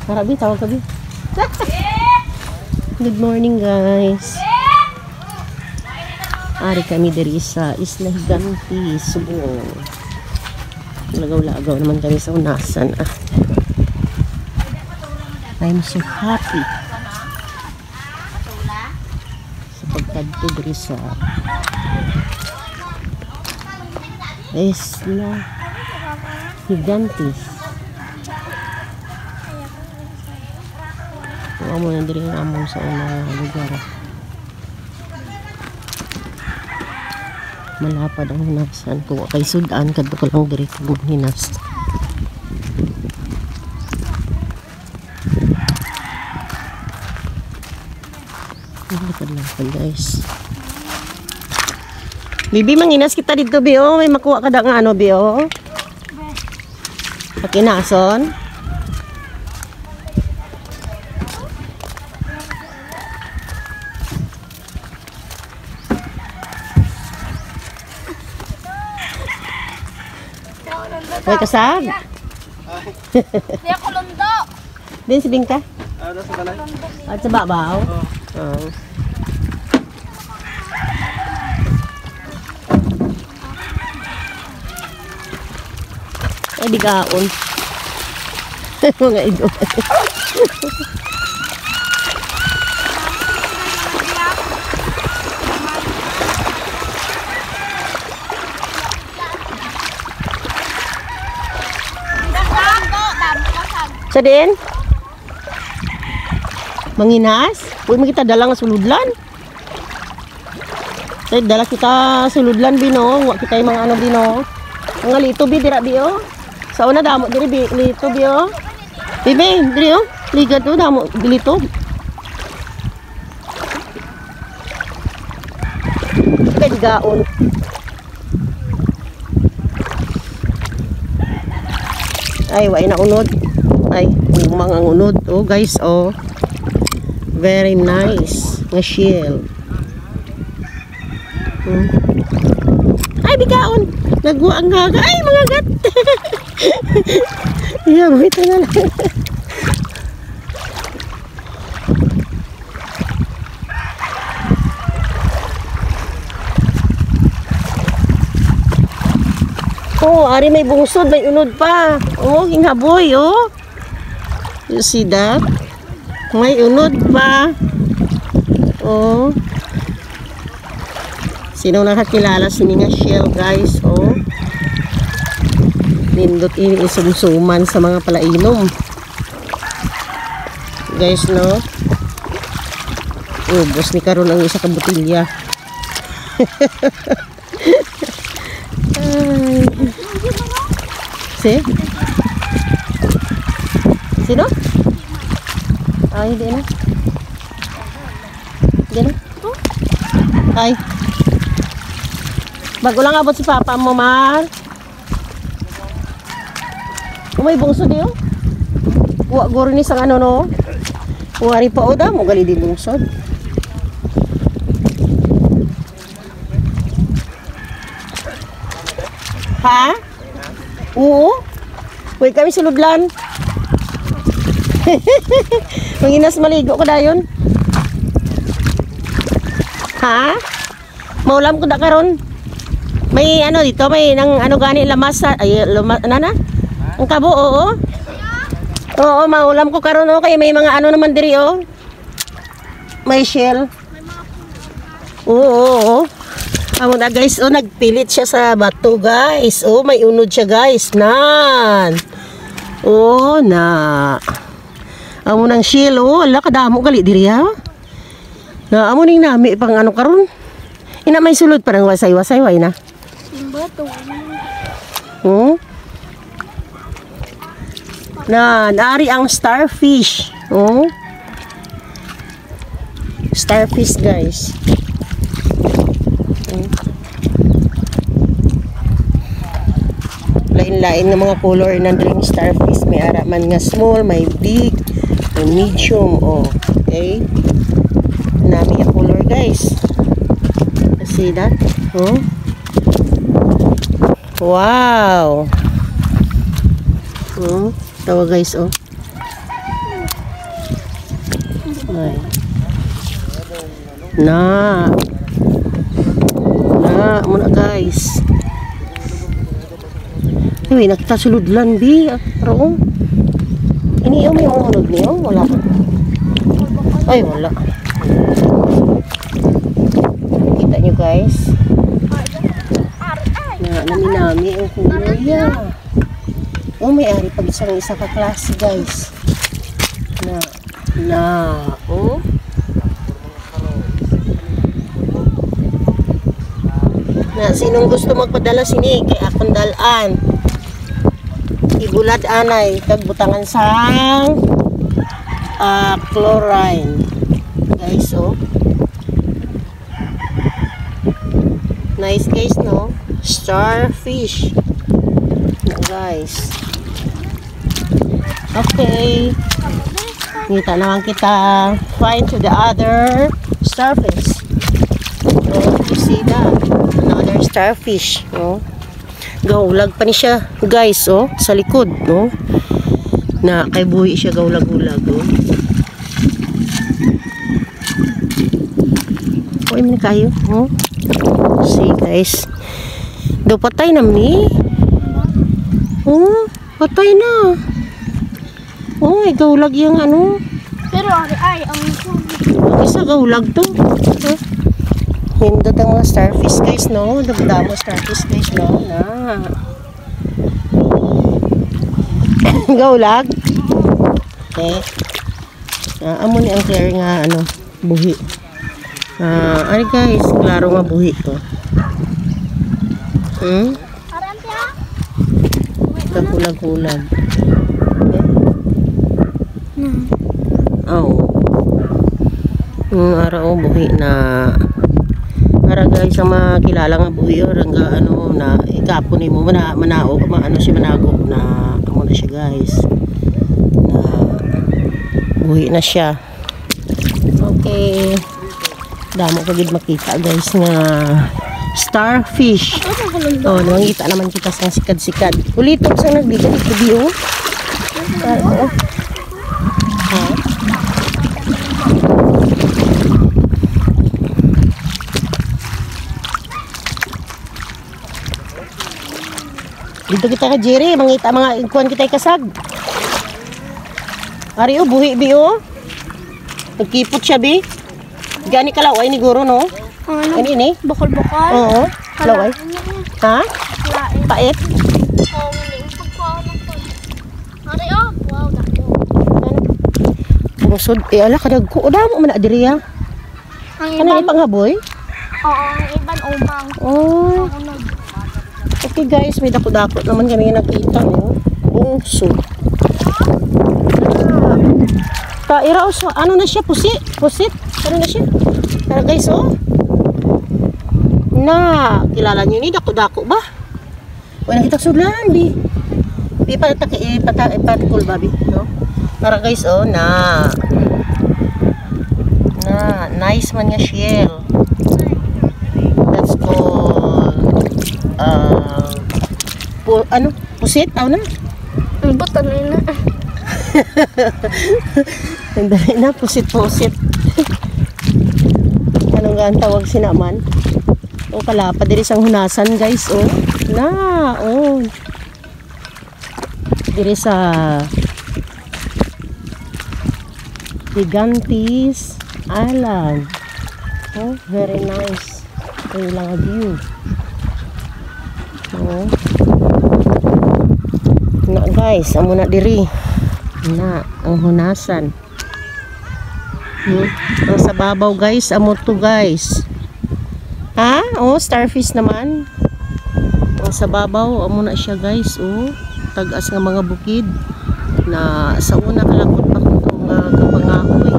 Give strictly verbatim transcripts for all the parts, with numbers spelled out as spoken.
Tara, bi, tawag ka, bi. Good morning, guys. Ari kami diri sa Isla Gigante, Subo. Lagaw-lagaw naman kami sa unasan, ah. I'm so happy sa pagkadto diri sa Isla Gigante. Amo na diri ang amon sa una nga lugar. Malapad ang hunasan. Kung wa kay sud-an, kadto ka lang diri kag manghinas. Ang lapad-lapad, guys. Bibi, manghinas kita dito, bi, oh. May makuha ka da nga ano, bi, oh. Pakinason. May kasag? Di ako lundo. Din si Bingka? Ano sa balay? At sa babaw? Oo. Oo. Ay, bigaon. Mga idol. Sa diin? Manghinas? Uy, makita dala nga suludlan. Tay, dala kita suludlan, bi, no? Wa kita yung mga ano, bi, no? Mga lito, bi, dira, bi, oh. Sa una, damo, diri, bi, lito, bi, oh. Bi, bi, diri, oh. Ligad, oh, damo, bi, lito. Kay digaon. Ay, wa na unod. Ay, mga unod. Oh, guys, oh. Very nice nga shell. Hmm. Ay, bigaon. Nagwa ang gaga. Ay, mga gat. Iya, buhit na lang. Oh, ari may bungsod, may unod pa. Oh, hinghaboy, oh. You see that? May unod pa. Oh. Sino nakakilala sini nga shell, guys? Oh. Nindot ini isumsuman sa mga palainom. Guys, no? Ubos ni karon ang isa ka botelya. Ay. Si? Sino? Ah, hindi na. Hindi na. Ay. Bago lang abot si Papa mo, Mar. Oh, may bungsod, eh, oh. Kuha guro ni sang ano, no? Kuha rin pa, oh, damo gali di bungsod. Ha? Oo. Uy, kami suludlan. Manginas maligo ko dayon. Ha? Maulam ko da karon. May ano dito, may nang ano gani lamas sa, ay, luma-, ano na? Ang kabo, oo. Oo, maulam ko karon, oh, kay may mga ano naman diri, oh. May shell. Oo, oo, oo. Amo na, guys, oh, nagpilit siya sa bato, guys. Oh, may unod siya, guys. Nan. Oh, na. Amo nang shell, oh. Ala, kadamo gali diri, ha? Na, amo ning nami pang ano karon. Ina, may sulod pa ng wasay-wasay, way na. Simba to. Hmm? Na, naari ang starfish. Oh. Starfish, guys. Hmm. Lain-lain nga mga color na dring starfish. May ara man nga small, may big, may medium. Oh, okay. Nami ang color, guys. See that? Oh. Wow. Oh, tawa, guys, oh. Ay. Na. Na, muna guys. Uy, nagtasulod lang, bi. Ah, pero, oh. Ini, oh, may mga hulog niyo? Wala. Ay, wala. Kita nyo, guys. Na, nami-nami ang kuya. Oh, may ari pag isang isa ka klase, guys. Na, na, oh. Na, sinong gusto magpadala sini kay akong dalan? Ibulad anay kag butangan sang, ah, chlorine. Guys, oh. Nice, guys, no? Starfish. Na, guys. Okay. Ngita naman kita. Find to the other starfish. Oh, you see that? Another starfish. Oh. Gaulag pa ni siya, guys, oh, sa likod, oh. Na, kay buhi siya gaulag-ulag, oh. Uy, man kayo, oh. See, guys. Do patay na mi. Oh, patay na. Oh, ikaw lagi ang ano. Pero ari ay ang Ang isa gaulag to. Huh? Nindot ang mga starfish, guys, no? Dagdamo starfish, guys, no? Na. Gaulag. Okay. Ah, amo ni ang clear nga, ano, buhi. Ah, ari guys, klaro nga buhi to. Hmm? Kakulag-kulag. Hmm. Oh. Hmm, ara, oh, buhi na. Ara guys, ang mga kilala nga buhi, oh, rangga, ano, na ikapon nimo, mana-, manaog, ma-, ano, si manago na, amo na siya, guys. Na buhi na siya. Okay. Damo pa gid makita, guys, nga starfish. Oh, nangita naman kita sa sikad-sikad. Ulitog sa nagbigay, ito di, oh. Ah, oh. Ha? Dito kita ka Jerry, mangita mga igkuan kita ikasag. Ari, oh, buhi, bi, oh. Nagkipot siya, bi. Gani ka laway ni guro, no? Ang ano? Ano ini? Bukol-bukol? Oo. Kala-, laway. Ano yun? Ha? Lain. Pait? Oo, hindi. Yung pagkuha ko ng pait. Ari, oh. Wow, dako. Ano? Bungsod. Eh, ala, kadagko. O, damo man na diri, ah. Ang ano, iban, ipangaboy? Oo, ang iban umang. Oh. Ang unod. Okay guys, may dako-dako naman kami nakita, oh. Bungso. Ta, ira, oh, so, ano na siya? Pusi? Pusit? Ano na siya? Tara guys, oh. Na, kilala niyo ni dako-dako ba? Wala kita sudlan, bi. Bi, pataki-, ipata-, ipatikol ba, bi? No? Tara guys, oh, na. Na, nice man nga shell. That's called, uh, pu-, ano? Pusit? Aw na? Ang buto na yun na. Ang dali na, pusit-pusit. Anong nga ang tawag sinaman? O, kalapa diri sang hunasan, guys, oh. Na, oh. Diri sa Gigantes Island. Oh, very nice. Ang ilang view. Oh. Na, guys, amo na diri. Na, ang hunasan. Hmm? Ang sa babaw, guys, amo to, guys. Ha? Oh, starfish naman. Ang sa babaw, amo na siya, guys, oh. Tagas nga mga bukid na sa una kalakot pa ko to nga kapangahoy.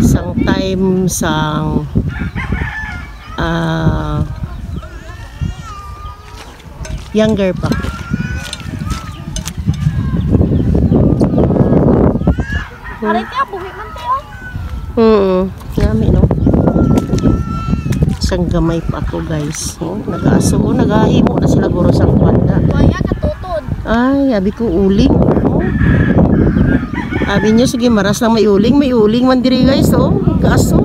Sang time sang, ah, younger pa ko. Aray, tiya, buhi man, tiya. Mm, nami, no? Sang gamay pa ako, guys. Oh, nag-aso, oh, nagahimo na sila guro sang kwanda. Waya, katutod. Ay, abi ko, uling. Oh. Sabi niyo, sige, maras lang may uling. May uling man diri, guys, oh. Kaso.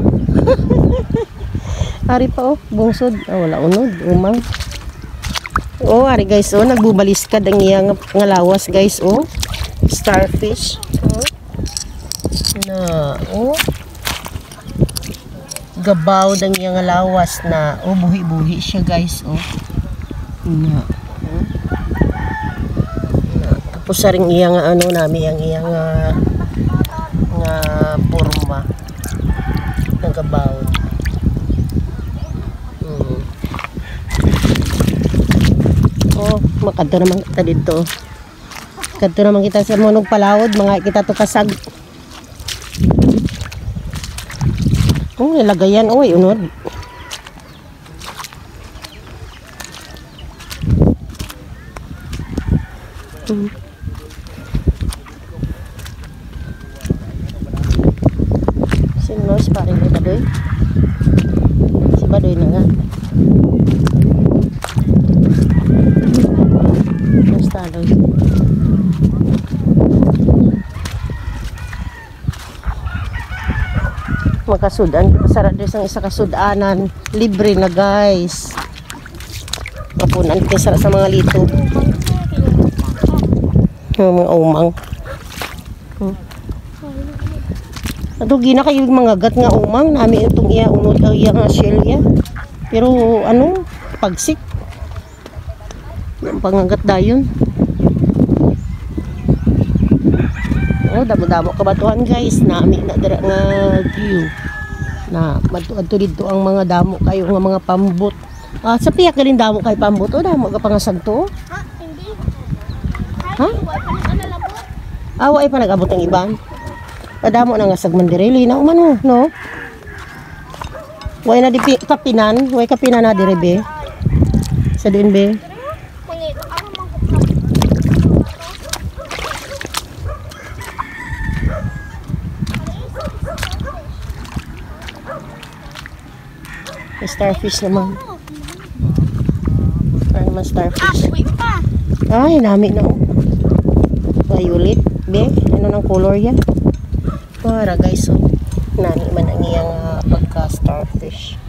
Ari pa, oh, bungsod. Ah, wala unod, umang. Oh, ari, guys, oh, nagbubaliskad ang iyang nga lawas, guys, oh. Starfish. Oh. Na, oh. Gabaw ang iya nga lawas na, oh, buhi-buhi siya, guys, oh. Na, oh. Na, tapos sa ring iya nga, ano, nami ang iya nga, nga porma. Nagabaw. Mm. Oh, makadto naman kita dito. Kadto naman kita sa munog palawod, mga kita to kasag. Oh, nilagayan, oy, unod. Hmm. Sino si Paring Badoy? Si Badoy na nga. Basta, Loy. Makasud-an kita sa radyo sang isa ka sud-anan. Libre na, guys. Mapunan kita sa, sa mga lito. Yung mga umang. Hmm. Ato, gina kayo yung mga gat nga umang. Nami itong iya, unod, ang iya nga shell iya. Pero, ano, pagsik. Ang pangagat dayon. Oh, damo-damo kabatuhan, guys. Nami na dira nga view. Na, madto-adto dito ang mga damo kayo nga mga pambot. Ah, sa piyak galing damo kay pambot. Oh, damo ka pangasag to. Ha? Hindi. Ha? Ay, wala pa nang ano, labot. Ah, wala pa nag-abot ang iban. Padamo na nga sagman diri. Linaw man, oh, no? Way na di pi-, kapinan, way kapinan na diri, be. Sa diin, be? May starfish naman. Ano naman starfish? Apoy pa. Ay, nami na, oh. Violet, be. Ano nang color yan? Para, guys, so, nani man ang iyang, ah, pagka-starfish.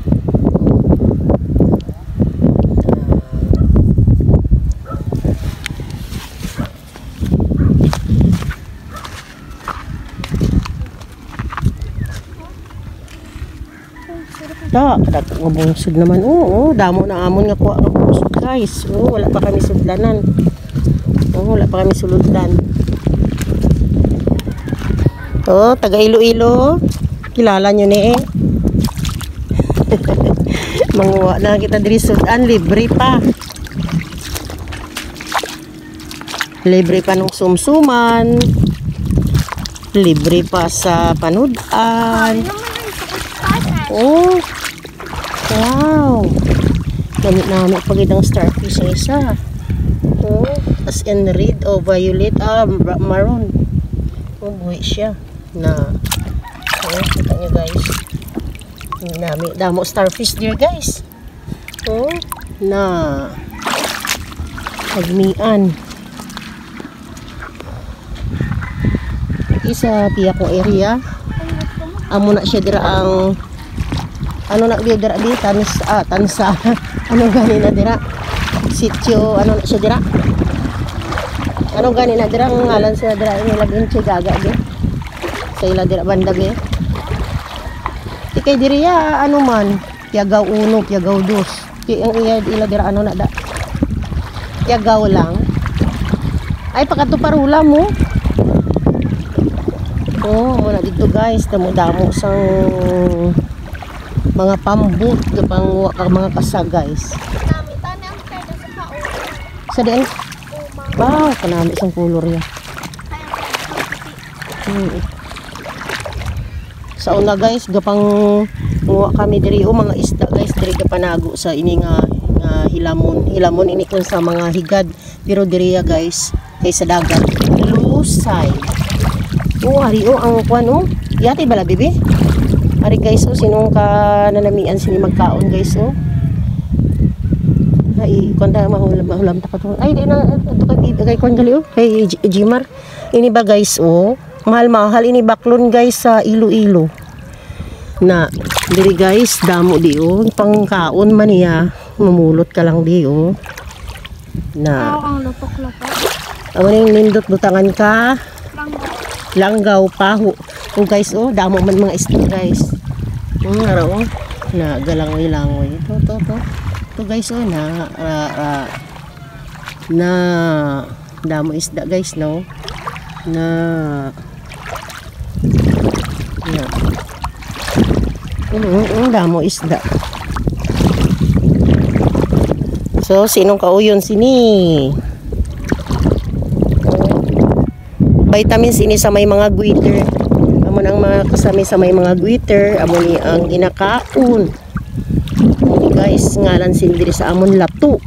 Ta, kadako nga bungsod naman. Oo, damo na amon nga kuha nga bungsod, guys. Oo, wala pa kami sudlanan. Oo, wala pa kami suludlan. Oh, taga Iloilo. Kilala nyo ni eh. Manguha na kita diri sud-an, libre pa. Libre pa nung sumsuman. Libre pa sa panudan. Oh. Wow. Nami-nami pa gid ang starfish sa isa. Oh, as in red o violet. Ah, bra-, maroon. Oh, buhi siya. Na. Oh, kita niyo, guys. Nami, damo starfish there, guys. Oh, na. Pagmian. Isa tiya ko area. Amo na siya dira ang, ano na, di dira, di, Tansa, ah, Tansa. Ano gani na dira? Sitio, ano na siya dira? Ano gani na dira? Ang ngalan siya dira, ang ilang inche gaga, di? Sa ila dira banda, be. Di kay diri, ah, ano man, Piagaw uno, Piagaw dos. Di ang iya, ila dira, ano na da? Piagaw lang. Ay, pagkadto pa rula mo. Oh, muna dito, guys, damo-damo sang mga pambot, panguha ka mga kasa, guys. Sa diin? Wow, kanami sang kulor ya. Hmm. Sa una, guys, gapang nguha kami diri, oh, mga isda, guys, diri gapanago sa ini nga, nga hilamon. Hilamon ini kun sa mga higad, pero diri ya, guys, kay sa dagat. Lusay. Oh, ari, oh, ang kwan, oh. Yati bala, bibi? Ari, guys, oh, sinong ka nanamian sini magkaon, guys, oh. Ay, kwan ta, mahulam, mahulam ta pa to. Ay, di na, ito kay bibi, kay kwan gali, oh. Kay G-, Gmar. Ini ba, guys, oh? Mahal-mahal ini baklon, guys, sa Iloilo. Na, diri, guys, damo di, oh. Pangkaon man niya. Mamulot ka lang di, oh. Na. Aw, ang lupok-lupok. Amo ning nindot butangan ka. Langgaw. Langgaw, paho. Oh, guys, oh, damo man mga isda, guys. Hmm, ara, oh. Na, galangoy-langoy. Ito, ito, ito. Ito, guys, oh, na, ra, ra. Na, damo isda, guys, no? Na. Na. Mm, mm, damo isda. So, sinong kauyon sini? Vitamins ini sa may mga goiter. Amo na ang mga kasami sa may mga goiter. Amo ni ang ginakaon. Amo ni, guys, ngalan sini diri sa amon lato.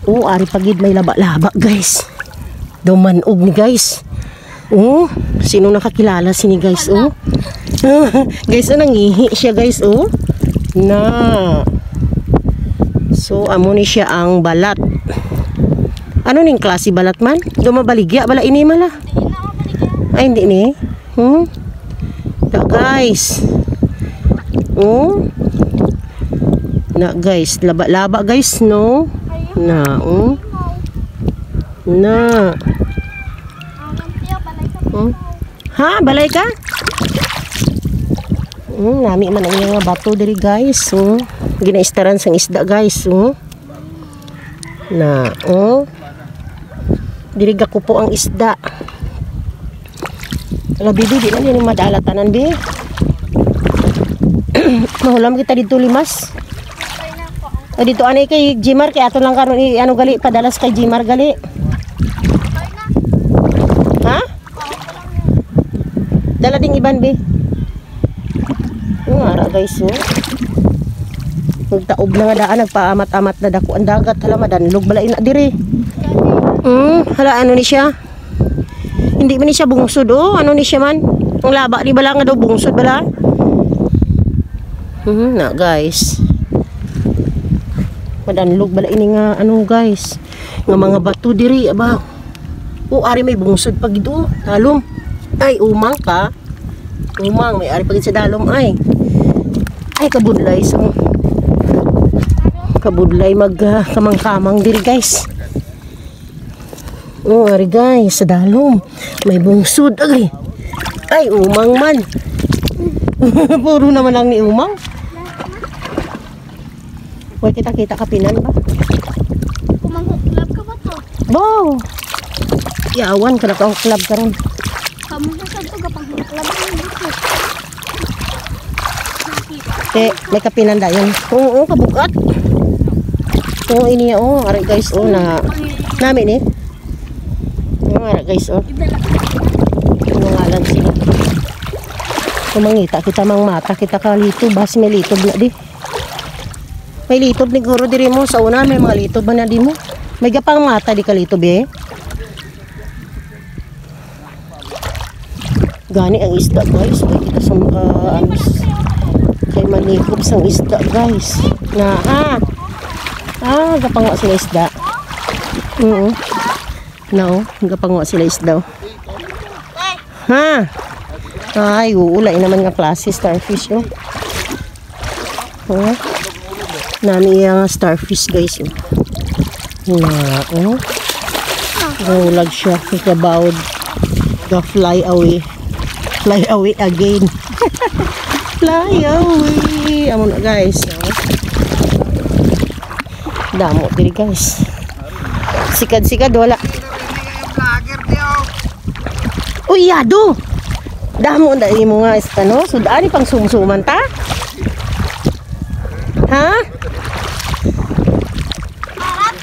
Oh, ari pa gid may laba-laba, guys. Daw man-og ni, guys. Oh, sino nakakilala sini, guys? Oh. Guys, oh, nangihi siya, guys, oh. Na. So, amo ni siya ang balat. Ano ning klase balat man? Daw mabaligya bala ini, mala. Ay, hindi ni. Hmm? Ito, guys. Oh. Na, guys, laba-laba, guys, no? Na, oh. Na. Hmm? Ha, balay ka? Hmm, nami man ang iyang bato diri, guys. Hmm. Ginaistaran sang isda, guys. Hmm. Na, oh. Diri gakupo ang isda. Ala, bibi, di man ini madala tanan, bi. Mahulam kita dito, limas. O, dito, anay kay Jimar, kay ato lang karon i-, ano gali, padalas kay Jimar gali. Ha? Dala ding iban, bi. Yung ara, guys, oh. Nagtaob na nga daan, nagpaamat-amat na dako ang dagat. Hala, madanlog bala ina diri. Hmm, hala, ano ni siya? Hindi man ni siya bungsod, oh. Ano ni siya man? Ang laba ni bala nga daw bungsod bala. Hmm, na, guys. Madanlog bala ini nga, ano, guys. Nga mga bato diri, aba. Oh, ari may bungsod pa gid, oh. Talom. Ay, umang pa. Umang, may ari pa gid sa dalom, ay. Ay, kabudlay sa kabudlay mag, ah, kamang-kamang diri, guys. Oh, ari, guys, sa dalom. May bungsod, agay. Ay, umang man. Puro naman ang ni umang. Way kita-kita kapinan ba? Kumanghuklab ka ba to? Bo! Yawan ka nakahuklab karon. Kamu sa sadto ka panghuklab ang buko. Te, may kapinan dayon. Oo, oo, kabugat. Oo, ini, oh, ari guys, oh, na nami ni. Oh, ari guys, oh. Ano ngalan sila? Kumangita kita mang mata, kita ka lito, bas may lito na di. May litob ni guro diri mo sa una, may mga litob man na di mo. May gapang mata di ka litob, eh. Gani ang isda, guys. May kita sa mga, ano, s-, kay manikob sang isda, guys. Na, ah. Ah, gapang wa sila isda. Oo. No, gapang wa sila isda. Ha? Ay, uulay naman nga klase starfish, oh. Oh. Nami iya nga starfish, guys, oh. Na, oh. Nahulag siya. Ikabaw. Ga fly away. Fly away again. Fly away. Amo na, guys, oh. Damo diri, guys. Sikad-sikad, wala. Uy, yado! Damo na imo nga, ano, sud-ani pang sumsuman ta? Ha?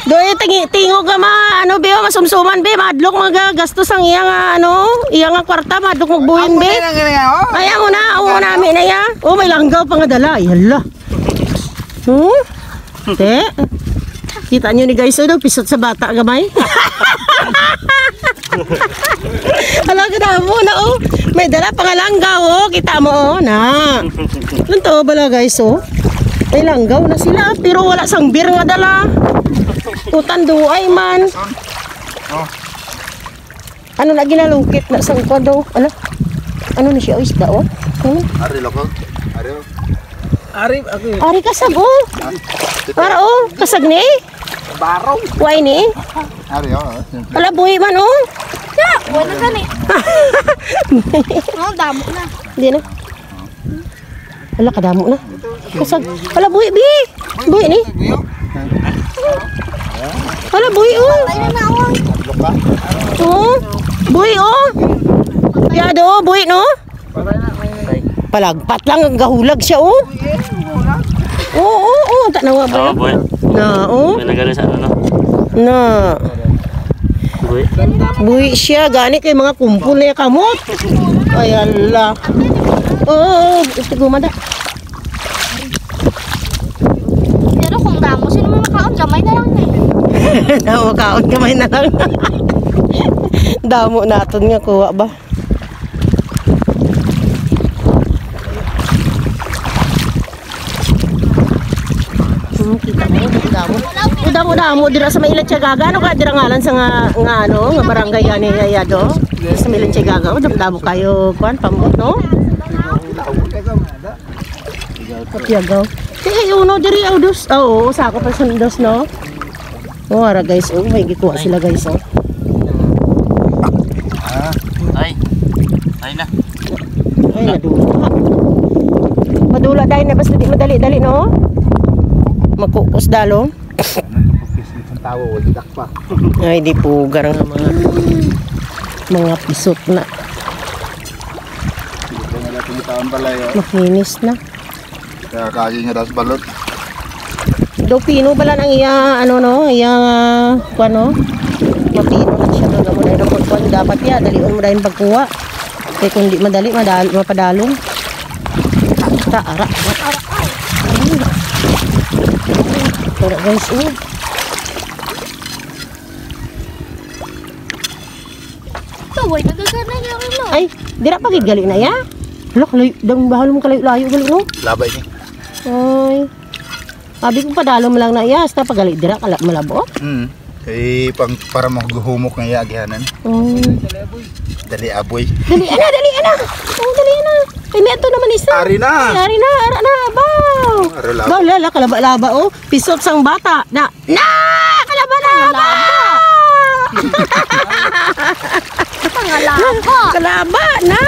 Do, eh, tingi-, tingog ka ma-, ano, be, oh, masumsuman, be, madlok, magagastos ang iya nga, ano, iya nga kwarta, madlok magbuhin, be. Ay, amo na, amo na, nami na iya. Oh, may langgaw pa nga dala. Ay, hala. Hmm? Te? Kita nyo ni guys, oh, pisot sa bata gamay. Hala, kita mo na, oh. May dala pa nga langgaw, oh. Kita mo, oh, na. Ano to, bala, guys, oh. May langgaw na sila, pero wala sang beer nga dala. Tutan duay man. Ano na ginalungkit na sang kwan daw? Ano? Ano ni siya, o, isda, o? Ano? Ari, loko. Ari, o. Ari, ako yun. Ari, kasag, o. Ah, ito. Para, o, kasag ni. Baro. Why ni? Ari, o. Wala, buhi man, o. Ya, wala na ni. No, damo na. Hindi na. Wala, kadamo na. Kasag. Wala, buhi, bi. Buhi ni. Wala, buhi, o. Ay, na, na, o. O. Buhi, o. Yado, buhi, no? Palagpat lang, ang gahulag siya, o. Oo, oo, oo, tanawa ba? Oo, buhi. Na, o. May nagano sa ano, no? Na. Buhi. Buhi siya, gani kay mga kumpol na kamot. Ay, ala. Oo, oo, gusto gumada. Pero kung damo, sino may makaon? Gamay na lang na eh. Damo makaon, gamay na lang. Damo naton nga kuha ba? Hmm, kita mo, damo. O, damo, damo. Dira sa may Ilatiagaga. Ano ka? Dira ngalan sa nga, nga ano, nga barangay yan eh, Yayado? Sa may Ilatiagaga. O, damo, damo kayo. Kuan, pambot, no? Katiagaw. Ti, ay, uno, diri, o, dos. O, oo, sa ako pa sa dos, no? O, ara, guys, o, may gikuha sila, guys, o. Ay. Ay na. Ay, nadula. Madula dahil na basta di madali-dali, no? Magkukos dalong. Ano to, pagkis itong tawo, wala dakpa. Ay, di pugar nga mga, mga pisot na. Ito na lang itong taon pala, o. Makinis na. Kaya kasi niya tas balot. Daw pino bala nang iya, ano, no? Iya, kuwan, no? Mapino na siya doon. Amo na yung pagkuwan. Dapat ya, dalion mo dahil pagkuha. Kaya kung di madali, madal mapadalong. Ta, ara. Ara, guys, oh. Kaway, nagagana niya, ano? Ay, dira pa gid gali na ya? Hala, kalayo, dang bahal mong kalayo-layo gali, no? Labay ni. Ay. Abi ko padalom lang na iya, hasta pagali dira, kala malabo. Mm. Kay pang, para mahuhumok nga iya agihanan. Oh. Dali, aboy. Dali, ana, dali, ana. Oh, dali, ana. Kay may ato naman isa. Ari na. Ay, ari na, ara na, abaw. Ari, labo. Daw, lala, kalaba-laba, oh. Pisot sang bata. Na! Kalaba na! Kalaba! Kalaba! Kalaba na!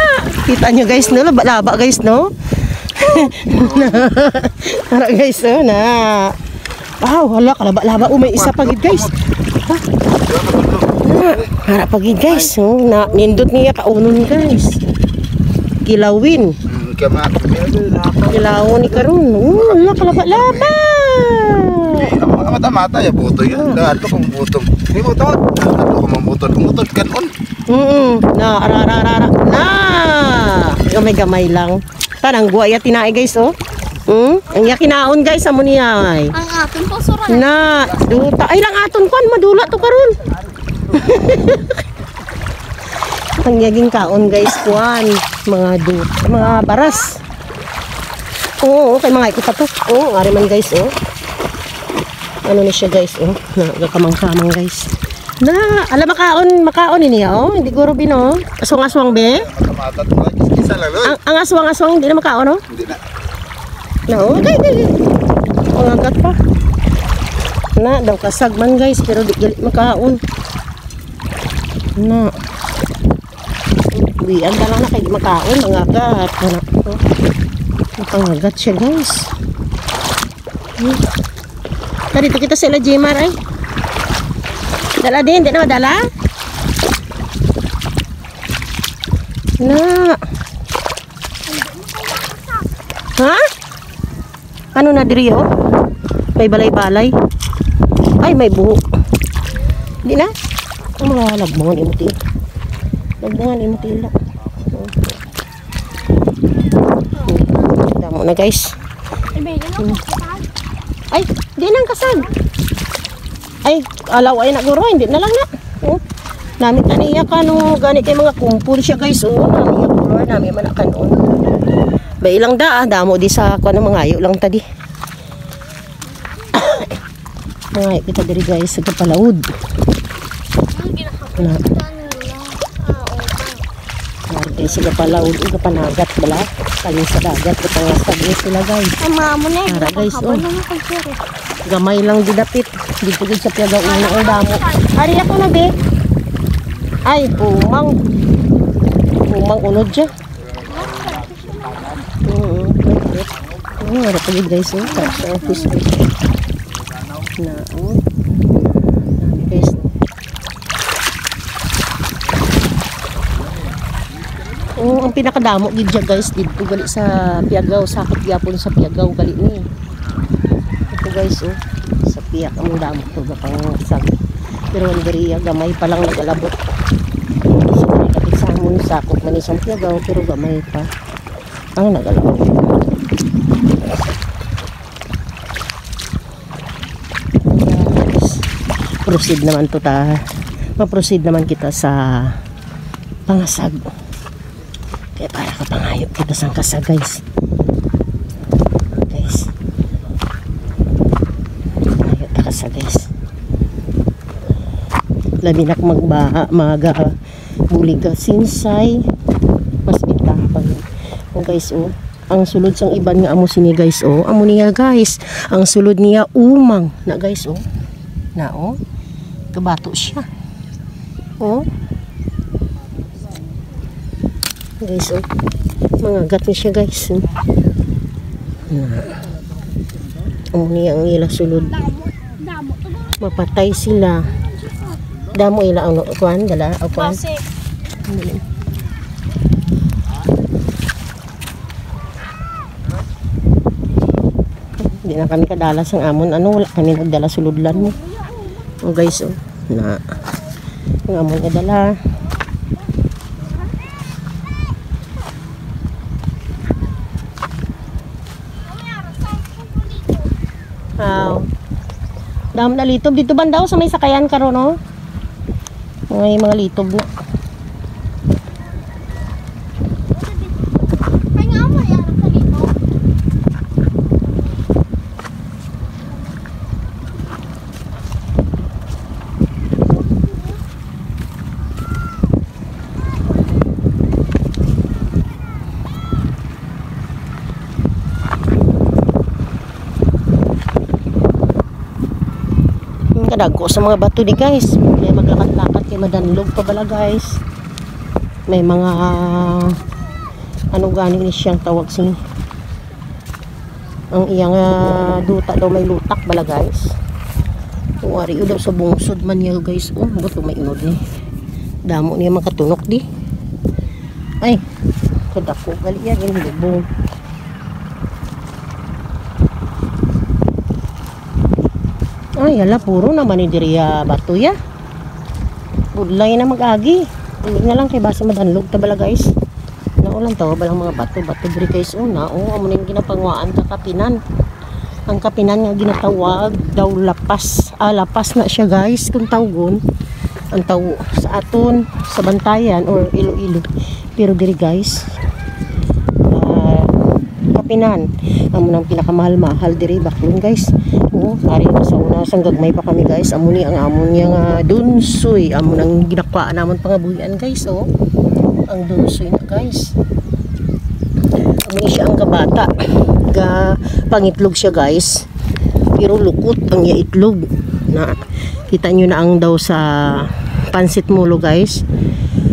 Kita nyo, guys, no? Laba-laba, guys, no? Ara, guys, oh, na. Wow, hala, kalaba-laba. Oh, may isa pa gid, guys. Ha? Na, ara pa gid, guys. Oh, na, nindot niya kaunon, guys. Kilawin. Mm, kama. Kilawon ni karon. Oh, hala, kalaba-laba. Eh, ang mga mata-mata, ya, buto yan. Ah. Lahat ko kung butong. Hindi mo to. Lahat ko kung butong. Kung butong, kanon. Mm-mm. Na, ara, ara, ara, ara. Na! Gamay-gamay lang. Tanang guwa ya tinai, guys, oh. Hmm? Ang iya kinaon, guys, amo niya, ay. Ang aton po, sura. Na, duta. Ay, lang aton, kwan, madula to karon. Ang yaging kaon, guys, kuan, mga du-, mga baras. Oo, okay, mga kita to. Oo, ari man, guys, oh. Ano ni siya, guys, oh. Nagakamang-kamang, guys. Na, ala, makaon, makaon ini, oh. Hindi guro bino. Aswang-aswang, be. Mata-mata to, guys. Isa lang, oy. Ang, ang aswang-aswang, hindi na makaon, oh. Hindi na. Na, oh, okay, okay, okay. Mangagat pa. Na, daw kasag man, guys, pero di gali makaon. Na. Uy, ang dala na kay makaon, mangagat. Ano? Nakangagat siya, guys. Hmm. Tara, dito kita sa ila Jimar, ay. Dala din, di na madala? Na. Ha? Ano na diri, oh? May balay-balay. Ay, may buho. Di na? Ang mga lagbungan, imuti. Lagbungan, imuti lang. Damo na, guys. Ay, di nang kasag. Ay, alaw ay na guro, hindi na lang na. Oh. Nami taniya ka no, gani kay mga kumpol siya, guys. Oh, nami ya guro, nami man akan on. Ba ilang da, ah, damo di sa kuan, mangayo lang ta di. Mangayo kita diri, guys, sa kapalawod. Na. Sila pala, ug kapanagat bala. Kali sa dagat, kapangasag ni sila, guys. Ang mga amo na, Tara, guys, oh. Gamay lang gidapit. Dito gid sa Piagaw, una ang damo. Ari ako na, be. Ay, umang. Umang unod siya. Oo, wait, wait. Oo, harap pa gid, guys, eh. Sa, sa office, eh. Na, oh. Guys. Oh, ang pinakadamo gid siya, guys, didto gali sa Piagaw, sakop gyapon sa Piagaw gali ni. Ito, guys, oh, sa Piak ang damo to, gapangasag. Pero ang diriya, gamay pa lang nagalabot. So, kapit sa amon, sakop man ni sa Piagaw, pero gamay pa ang nagalabot. Proceed naman to ta. Ma-proceed naman kita sa pangasag. Kaya para kapangayo kita sang kasag, guys. Guys. Pangayo ta kasag, guys. Labi na kung magbaha, maga, bulig ka, sinsay, mas bitahan. Oh, guys, oh. Ang sulod sang iban nga amo sini, guys, oh. Amo niya, guys. Ang sulod niya umang na, guys, oh. Na, oh. Kabato siya. Oh. Guys, oh. Mangagat ni siya, guys. Oh. Na. Amo niya ang ila sulod. Mapatay sila. Damo ila ang kuan, dala, o kuan. Base. Di na kami kadala sang amon, ano, wala kami nagdala sulodlan mo. Oh, guys, oh. Na. Ang amon kadala. Aw. Damo na litob dito, bandaw sa may sakayan karon, no? May mga litob na. Ang kadagko sa mga bato di, guys. May maglakat-lakat kay madanlog pa bala, guys. May mga, ano gani ni siyang tawag sini? Ang iyang, ah, duta daw may lutak bala, guys. Wari daw sa bungsod man niya, guys. Oh, bato may unod ni. Damo niya makatunok di. Ay, kadako gali ya, ginlubong. Ay, hala, puro naman ni diri, ah, bato ya. Budlay na mag-agi. Hindi na lang kay basi madanlog ta bala, guys. Naulan tawa ba lang mga bato-bato diri, guys? Una, oh, amo ning ginapanguhaan ka kapinan. Ang kapinan nga ginatawag daw lapas. Ah, lapas na siya, guys, kung tawgon. Ang tawo sa aton, sa Bantayan or Iloilo. Pero diri, guys, ah, kapinan. Amo nang pinakamahal-mahal diri, baklon, guys. Oh, ari na sa una, sang gagmay pa kami, guys. Amo ni ang amon niya nga dunsoy. Amo nang ginakwaan namon pangabuhian, guys, oh. Ang dunsoy na, guys. Amo ni siya ang gabata. Ga pangitlog siya, guys. Pero lukot ang iya itlog. Na, kita nyo na ang daw sa pansit mulo, guys.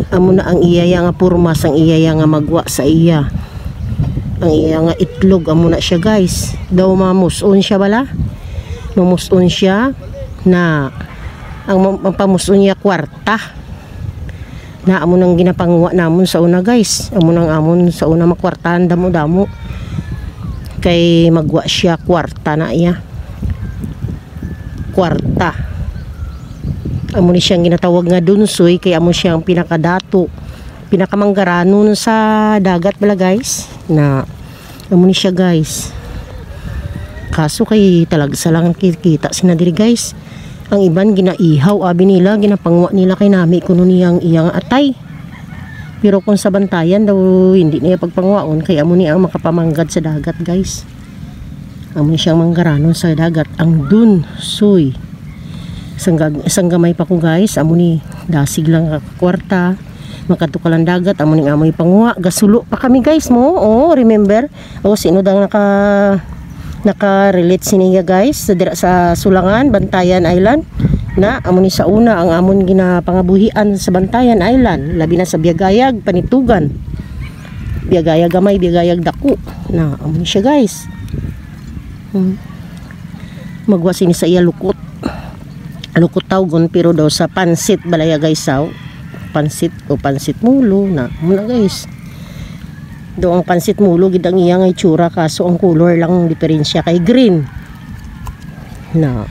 Amo na ang iya ya nga purma, sang iya ya nga magwa sa iya. Ang iya nga itlog, amo na siya, guys. Daw mamus-on siya bala. Mamus-on siya na ang mam-, ang pamus-on niya kwarta. Na amo nang ginapanguha namon sa una, guys. Amo nang amon sa una makwartahan damo-damo. Kay magwa siya kwarta na iya. Kwarta. Amo ni siyang ginatawag nga dunsoy kay amo siyang pinakadato, pinakamanggaranon sa dagat bala, guys. Na amo ni siya, guys. Kaso kay talagsa lang ang kikita sina diri, guys. Ang iban ginaihaw, abi nila, ginapanguha nila kay nami kuno niya ang iyang atay. Pero kung sa Bantayan daw, hindi niya pagpanguhaon kay amo ni ang makapamanggad sa dagat, guys. Amo ni siyang manggaranon sa dagat, ang dunsoy. Sang gag-, sang gamay pa ko, guys, amo ni dasig lang ka kwarta. Makadto ka lang dagat, amo ning amon panguha. Gasulo pa kami, guys, mo. Oh, remember? Oh, sino daw naka naka-relate sini nga, guys? Sa dira sa Sulangan, Bantayan Island. Na, amo ni sa una ang amon ginapangabuhian sa Bantayan Island, labi na sa Biagayag, Panitugan. Biagayag gamay, Biagayag dako. Na, amo ni siya, guys. Hmm. Magwa sini sa iya lukot. Lukot tawgon, pero daw sa pansit balaya, guys, saw. Pansit o pansit mulo na. Muna, guys. Do ang pansit mulo gid ang iya nga itsura, kaso ang color lang ang diferensya kay green. Na.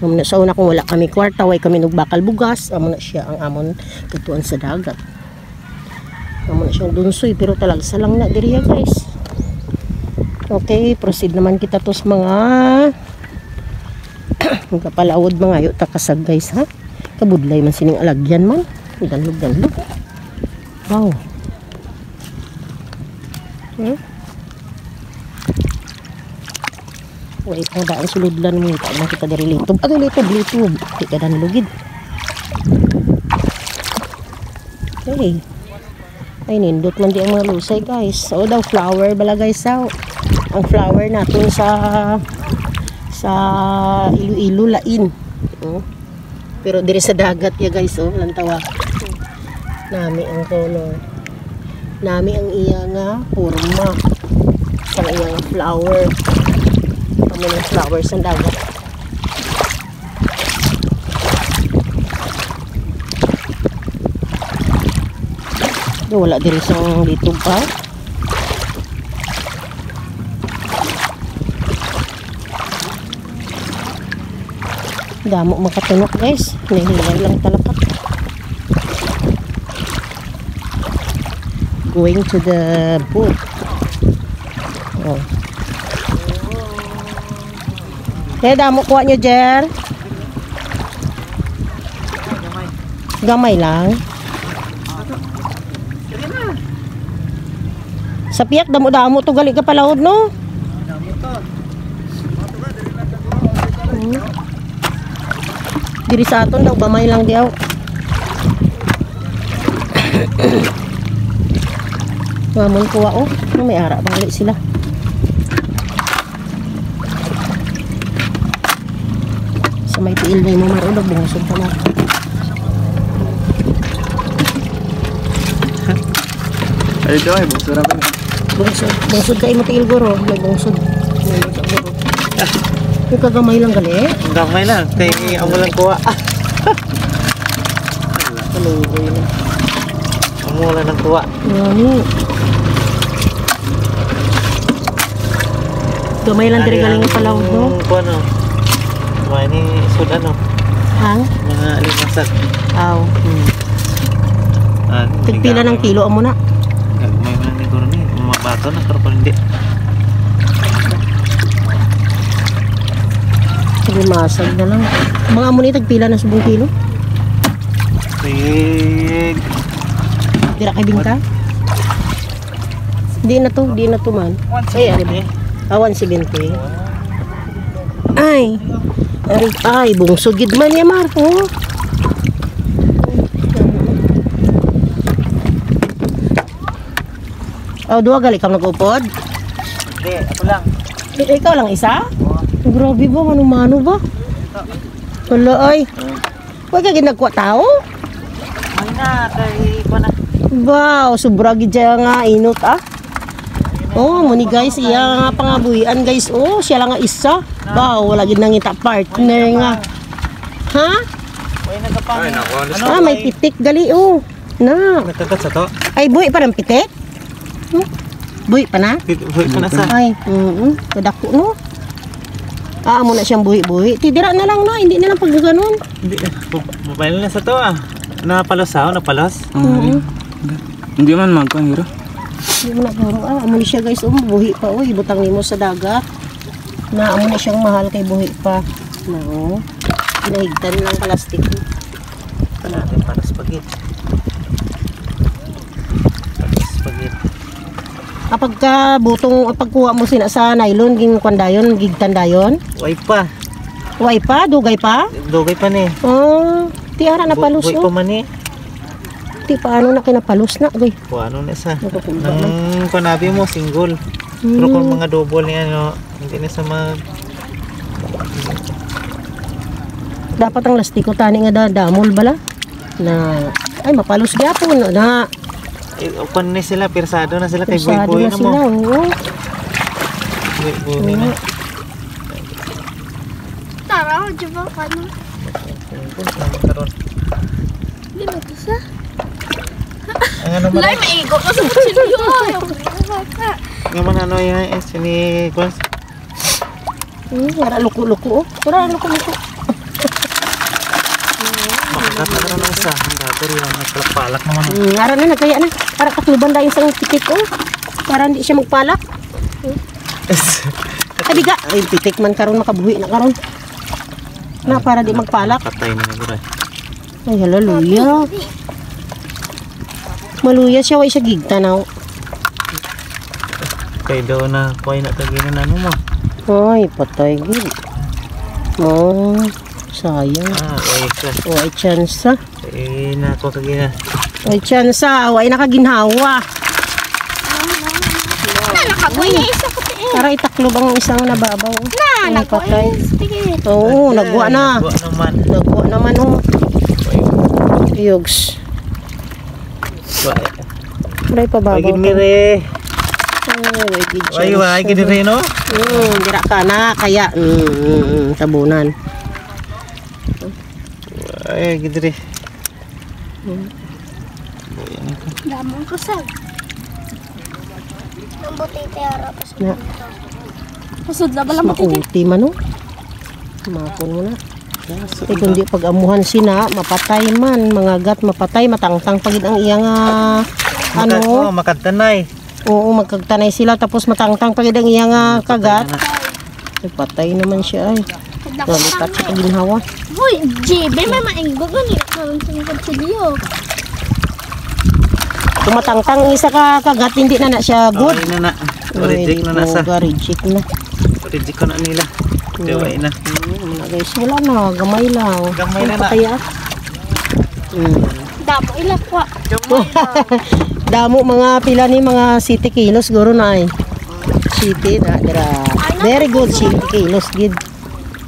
Amo na sa una kung wala kami kwarta, way kami nugbakal bugas, amo na siya ang amon tutuan sa dagat. Amo na siyang dunsoy, pero talagsa lang na diri, guys. Okay, proceed naman kita to sa mga magkapalawod, mangayo ta kasag, guys, ha? Kabudlay man sining alagyan man. Danlog-danlog. Wow. Hmm? Wait, ang daan suludlan mo. Ito, makita diri litob. Ano litob, litob? Di ka danlugid. Okay. Ay, nindot man di ang mga lusay, guys. O, daw flower bala, guys, saw. Ang flower naton sa, sa Iloilo, lain. Oh. Pero diri sa dagat ya, guys, oh, lantawa. Nami ang color. Nami ang iya nga forma. Sa iya nga flower. Amo ng flower sa dagat. Do, wala diri sa litog pa. Damo makatunok, guys. Nahilay lang talaga. Going to the boat. Oh. Kaya damo kuha nyo, Jer? Gamay lang. Sa piyak, damo-damo to gali ka palawod, no? Hmm. Diri sa aton daw, gamay lang diaw. Ngamon kuha, oh. May ara bali sila. Sa may tiil na imo, Mar, ulog, bungusog ka na. Ay, ito ay, bungso na ba? Bungusog, bungusog ka imo tiil, guro. May bungusog. May bungusog, guro. Yung kagamay lang gali? Ang gamay lang. Kay amo lang kuha. Kaluoy na. Amo lang ang kuha. Ngani. Gamay lang diri galing palawod, no? Ang kuha, no? May ni sud, ano? Ang? Mga limasag. Aw. Hmm. Ah, tagpila ng kilo amo na? May man ni guro ni, mga bato na, pero hindi. Limasag na lang. Mga amo ni tagpila na subong kilo? Sig. Dira kay bingka? Di na to, di na to man. Ay, ano ba? Ah, one seventy. Ay. Ay, ay, bungso gid man niya, Mar, oh. Oh, duha gali ka nag-upod? Hindi, ako lang. I-, ikaw lang isa? Oo. Grabe ba, mano-mano ba? Wala ay. Wa ka gid nagkuha tao? May na, kay kuha na. Wow, sobra gid siya nga inot, ah. Oh, mo ni guys, iya nga pangabuhian, guys. Oh, siya lang nga isa. Wow, wala gid nangita partner nga. Ha? Ay, naku, ano siya? Ah, may pitik gali, oh. Na. Nagkagat sa to? Ay, buhi pa ng pitik? Hmm? Buhi pa na? Buhi pa na sa. Ay, mm, kadako, no? Ah, amo na siyang buhi-buhi. Ti, dira na lang na, hindi na lang pagganon. Hindi, eh, bab-, babae na sa to, ah. Napalos, ah, napalos. Mm. Hindi man magkuhan, guro. Hindi mo na, guro, ah. Amo ni siya, guys, um, buhi pa, uy. Butang nimo sa dagat. Na, amo na siyang mahal kay buhi pa. Na, oh. Pinahigtan lang plastic. Natin para spaghetti. Para spaghetti. Ah, pagka butong, ah, pagkuha mo sina sa nylon, gin kwan dayon, gigtan dayon? Way pa. Way pa? Dugay pa? Dugay pa ni. Oh, ti ara na palos, oh. Way pa man ni. Ti, paano na kinapalos na, goy? Kung ano na sa, Nakakulba na. Ang kanabi mo, single. Pero kung Hmm. mga double ni ano, hindi na sa mga Dapat ang lastiko tani nga da-, damol bala. Na, ay, mapalos gyapon na. Eh, kwan ni sila, pirsado na sila kay Pirsado buhi-buhi na na mo. Sila, oo. Buhi-buhi na. Oo. Tara, di ba, ano? Karon. Di ba ito siya? Ang ano man Lai, ay? Maigo ko sa kutsilyo. Ayaw ko sa bata. Nga man ano yan, eh, sini, kwan? Hmm, wala luko-luko, oh. Wala luko-luko. Makagat na lang sa, ang dagger yan, nagpalak-palak naman, oh. Hmm, ara na, nagkaya na. Para takluban tayo sa pitik, oh. Para hindi siya magpalak. Ay, biga. Ay, pitik man karon, makabuhi na karon. Na, para di magpalak. Patay na, bro. Ay, hallelujah. Maluya siya, way siya gigtanaw. Kay daw na, kuhay na kagina na mo. Ay, patay gid. Oh, sayang. Ah, way ka. Way chance. Eh, na, kuha kagina. Way chance, way na kaginhawa. Wala ka, boy, isa ko, eh. Tara, itaklob ang isang nababaw. Na, Ay, nagwa patay. Eh. Sige. Oo, Patay, nagwa na. Nagwa naman. Nagwa naman, oh. Yogs. Wa- Try pa babaw Pagin to. Mire. Ay, way gid Way, chance. Way gid rin, no? Mm, dira ka na, kaya, mm, mm, mm, tabunan. Ay, gid rin. Mm. Damong kusag. Ang butete, ara, pas Na. Pasudla ba lang butete? Makuti man, oh. Mapon mo na. Yes, Eh, kundi pag amuhan sina, mapatay man, mangagat, mapatay, matangtang pa gid ang iya nga, Makag-, ano? Oh, makagtanay. Oo, magkagtanay sila, tapos matangtang pa gid ang iya nga Patay kagat. Na. Ay, patay naman siya, ay. Nalipat siya sa ginhawa. Hoy, J B, may mainggo gani. Karon sa mga kutsilyo. Kung matangtang ang isa ka kagat, hindi na na siya good. Okay na na. Ay, Reject na na sa. Buga, reject na. Reject ko na nila. Hmm. Kaya na. Hmm, na, guys, wala na, gamay lang. Gamay Ay, na na. Patay, ah. Hmm. Damo ila kwa. Damo, mga pila ni, mga siyete kilos siguro na, eh. Siyete na, dira. Ano? Very good, siyete kilos gid.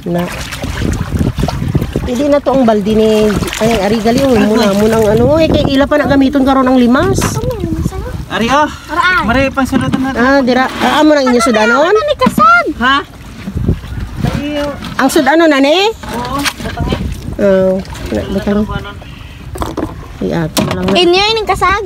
Na. Hindi na to ang baldi ni, ay, ari gali, oh, muna, muna ang ano, eh, kay ila pa na gamiton karon ang limas. Ari, oh. Araan. Mari, pang sulod na. Ah, dira. Ah, amo nang inyo sudanon? Ano ni kasag? Ha? Ay, oh. Ang sudanon na ni? Oo, batang eh. Oh, na, batang. Ay, ato lang na. Inyo ining kasag?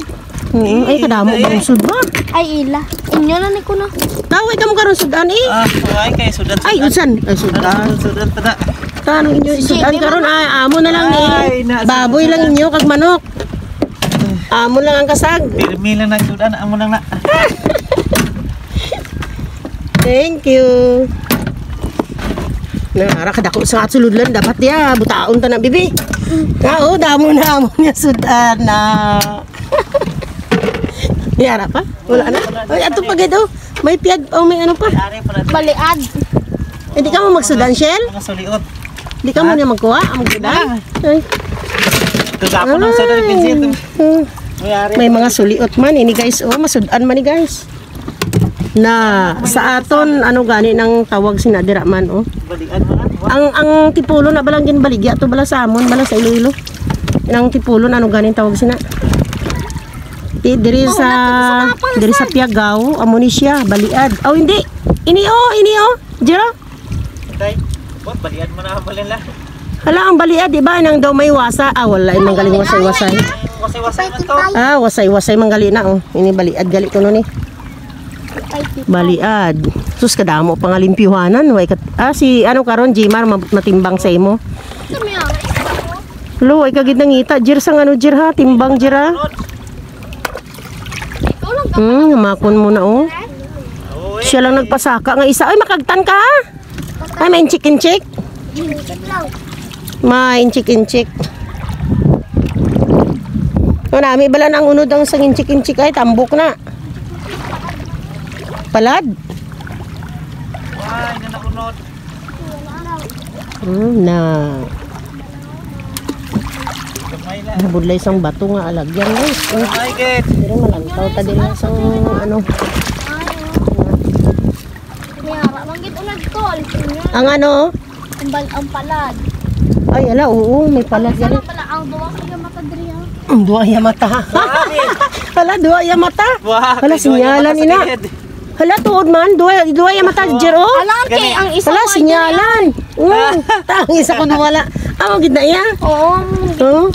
Oo, ay, kadamo Ay. Bang sud ba? Ay, ila. Inyo na ni kuno. Tawag ka mo karon sudan, eh. Ah, ay, kay sudan, Ay, sudan. Usan? Ay, sudan. Sudan, sudan, tada. Tanong inyo isudan karon, ay, amo na lang, eh. Ay, na, Baboy sudan. Lang inyo, kag manok. Amo lang ang kasag. Pirmi lang nagsudan, amo lang na. Thank you. Na, ara kadako sa sulod lang, dapat ya butaon ta na, bibi. Ah, oh, damo na amo niya sudan na. Yara pa? Wala na. Ay, ato pa gid, oh. May piyag, oh, may ano pa. Baliad. Hindi ka mo magsudan, Shell? Mga suliot. Hindi ka mo Ha? niya magkuha, ang magsudan? Wala. Ay. Ito sa ako ng sudan, Ay. Vincent. Hmm. May ari. May mga suliot man ini, guys. Oh, masudan man ni, guys. Na sa aton, ano gani nang tawag sina dira man, oh. Balian mo na, di ba? Ang, ang tipulon na balang ginbaligya to bala sa amon, bala sa Iloilo. Ang tipulon, ano gani tawag sina? Di, diri Oo, sa, natin sa mga diri sa palasan. Piagaw, amo ni siya, baliad. Oh, hindi. Ini, oh, ini, oh. Jero. Tay, what? Balian mo na ang balin la. Hala, ang baliad, di ba? Nang daw may wasa. Ah, wala, yung manggaling wasay-wasay. Wasay-wasay na to. Ah, wasay-wasay manggali na, oh. Ini baliad, gali ko nun, eh. Baliad. Sus, kadamo pa nga limpyuhanan. Way kat-, ah, si, ano, karon, Jimar, ma-, matimbang sa imo. Lo, ay kagid nangita. Jir, sang ano, Jir, ha? Timbang, Jir, ha? Hmm, hamakon mo na, oh. Siya lang nagpasaka nga isa. Ay, makagtan ka, ha? Ay, may inchik-inchik. Inchik lang. May inchik-inchik. O, nami bala na ang unod ang sang inchik-inchik ay tambok na. Palad. Why na naunod? Hmm, na. Budlay sang bato nga alagyan, guys. Oh. Ay, good. Pero malantaw ta din lang sa ano. May ara man gid unag tol. Ang ano? Ang bal-, ang palad. Ay, ala, oo, may palad. Isa gali lang pala ang duwa kaya mata diri, ah. Ang duwa iya mata. Ala, duwa iya mata. Wah, ala, sinyalan ina. Hala, tuod man. Duwa, duwa iya mata, Jer, oh. Ala, ang kay, ang isa. Hala, sinyalan. Mm. Ta, ang isa ko nawala. Amo gid na iya. Oo. Oh.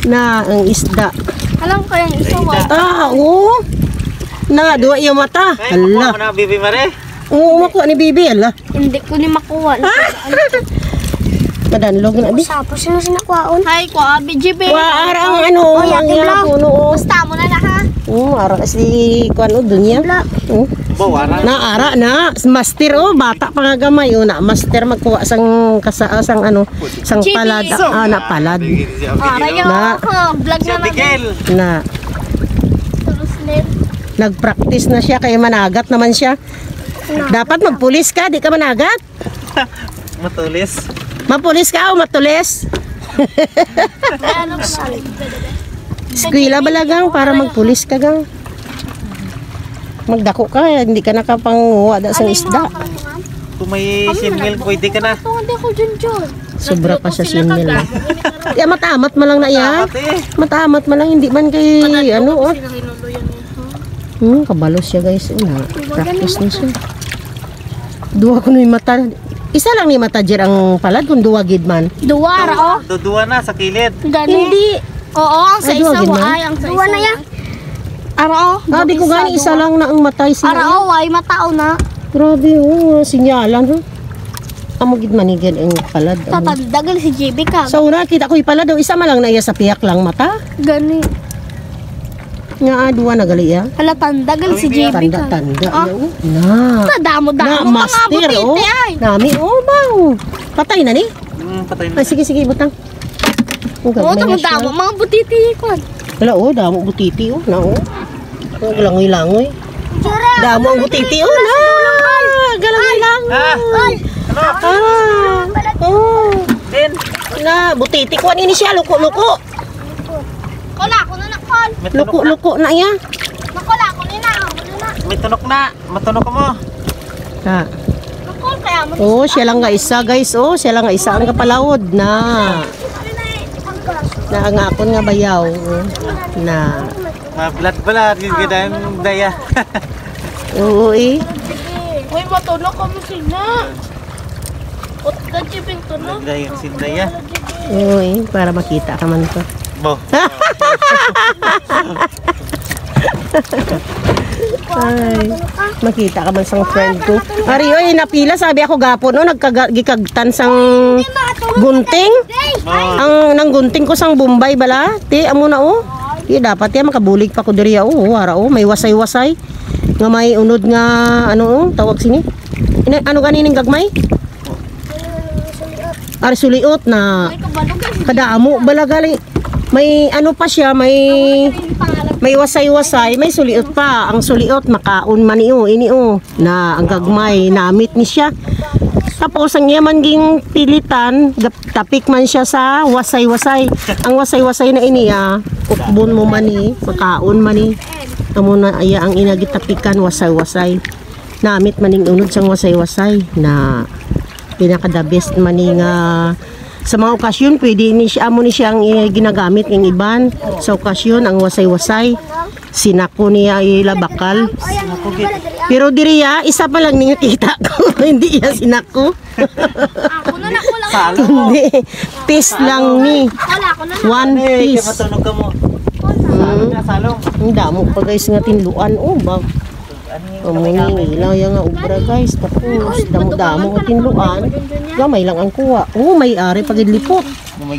Na ang isda. Alam ko yung isa, wa. Ah, oo. Na, duwa iya mata. Hala. Ay, makuha mo na, Bibi Mare. Oo, makuha ni Bibi, ala. Hindi ko ni makuha. Madanlog na, bi. Tapos sino sinakwaon? Hi, kwa, B G B. Wa, ara ang ano, oh, ang Ate Blau. Puno, oh. Basta mo na na, ha? Oo, ara si, kwan, oh, Dunya. Blau. Oh. Ba, wala. Na, ara na. Master, oh, bata pa nga gamay, oh, na master magkuha sang kasa-, ah, sang ano, sang palad, ah, na palad. Ah, rayo. Na. Oh, vlog naman. Na. Nag-practice na siya, kay managat naman siya. Dapat magpulis ka, di ka managat. Matulis. Mapulis ka o matulis? Eskwela bala, gang, para magpulis ka, gang. Magdako ka, hindi ka nakapanguha da sa isda. Kung may sinmil, pwede ka na. Hindi ako dyan dyan. Sobra pa sa sinmil, eh. Di, amat-amat man lang na iya. Amat, eh. Amat-amat man lang, hindi man kay, ano, oh. Hmm, kabalo siya, guys. Una, practice na siya. Duha ko na yung mata. Isa lang ni mata, Jer, ang palad kung duha gid man. Duwa, ra, oh. Duduwa na sa kilid. Gani. Hindi. Oo, ang sa isa, gid man. Ay, ang sa isa. Duwa na yan. Ara, oh. Sabi ko gani, isa lang na ang matay sila. Ara, oh, ay, matao na. Grabe, oh, sinyalan, oh. Amo gid manigad ang palad, amo. Tatanda gali si J B ka. Sa una, kita ko ipalad, oh, isa man lang na iya sa piyak lang mata. Gani. Nga, ah, duwa na gali, ah. Hala, tanda gali si J B ka. Tanda, tanda, ah, iya, oh. Na. Kadamo-damo pa nga butiti, ay. Nami, oh, bang. Patay na ni? Mm, patay na. Ay, sige, sige, butang. Oh, tama, damo, mga butiti, kwan. Wala, oh, damo butiti, oh, na, oh. Oh, galangoy-langoy. Damo ang butiti, oh, na. Galangoy-langoy. Ah. Ah, oh. Din. Na, butiti, kwan ini siya, luko-luko. Kula, ako na nakon. Luko-luko na iya. Nakula, ako ni na, ako na. May tunok na. Matunok mo. Ha. Ako, kaya mo. Oh, siya lang nga isa, guys. Oh, siya lang nga isa ang kapalawod na. Na ang akon nga bayaw. Oh. Na. Ah, blood pala, gid ang daya. Oo, eh. Uy, matunok ka mo sina. Ut ka, Jibing, tunok. Ganda yung sindaya. Oo, eh, para makita ka man to. Bo. Ay, makita ka man sang friend ko. Ari, oy, napila, sabi ako gapon, no, nagkaga-, gikagtan sang gunting. Ah. Ang nang gunting ko sang Bombay bala. Ti, amo na, oh. Ti, dapat ya makabulig pa ko diri, oh, wara, oh, may wasay-wasay. Nga may unod nga, ano, oh, tawag sini? Ina-, ano gani ning gagmay? Ari suliot na. Ay, kabalo, guys. Kadamo bala gali. May ano pa siya, may, may wasay-wasay, may suliot pa. Ang suliot, makaon man ni, oh, ini, oh. Na ang gagmay, namit ni siya. Tapos ang iya man ging pilitan, gap-, tapik man siya sa wasay-wasay. Ang wasay-wasay na ini, ah, ukbon mo man ni, makaon man ni. Amo na iya ang ina gitapikan, wasay-wasay. Namit man ning unod sang wasay-wasay na pinaka the best man ni nga sa mga okasyon, pwede ni siya, amo ni siya ang, eh, ginagamit ng iban sa okasyon, ang wasay-wasay. Sinako niya ila bakal. Pero diri ya, isa pa lang ninyo kita ko. Hindi ya sinako. Ako na, ako lang. Hindi. Piece lang ni. Wala, ako na. One piece. Matunog ka mo. Hmm. Ang damo pa, guys, nga tinluan. Oh, ba? Amo ni, ilaw ya nga obra, guys. Tapos, damo-damo nga tinluan. Gamay lang ang kuha. Oh, may ari pa gid lipot.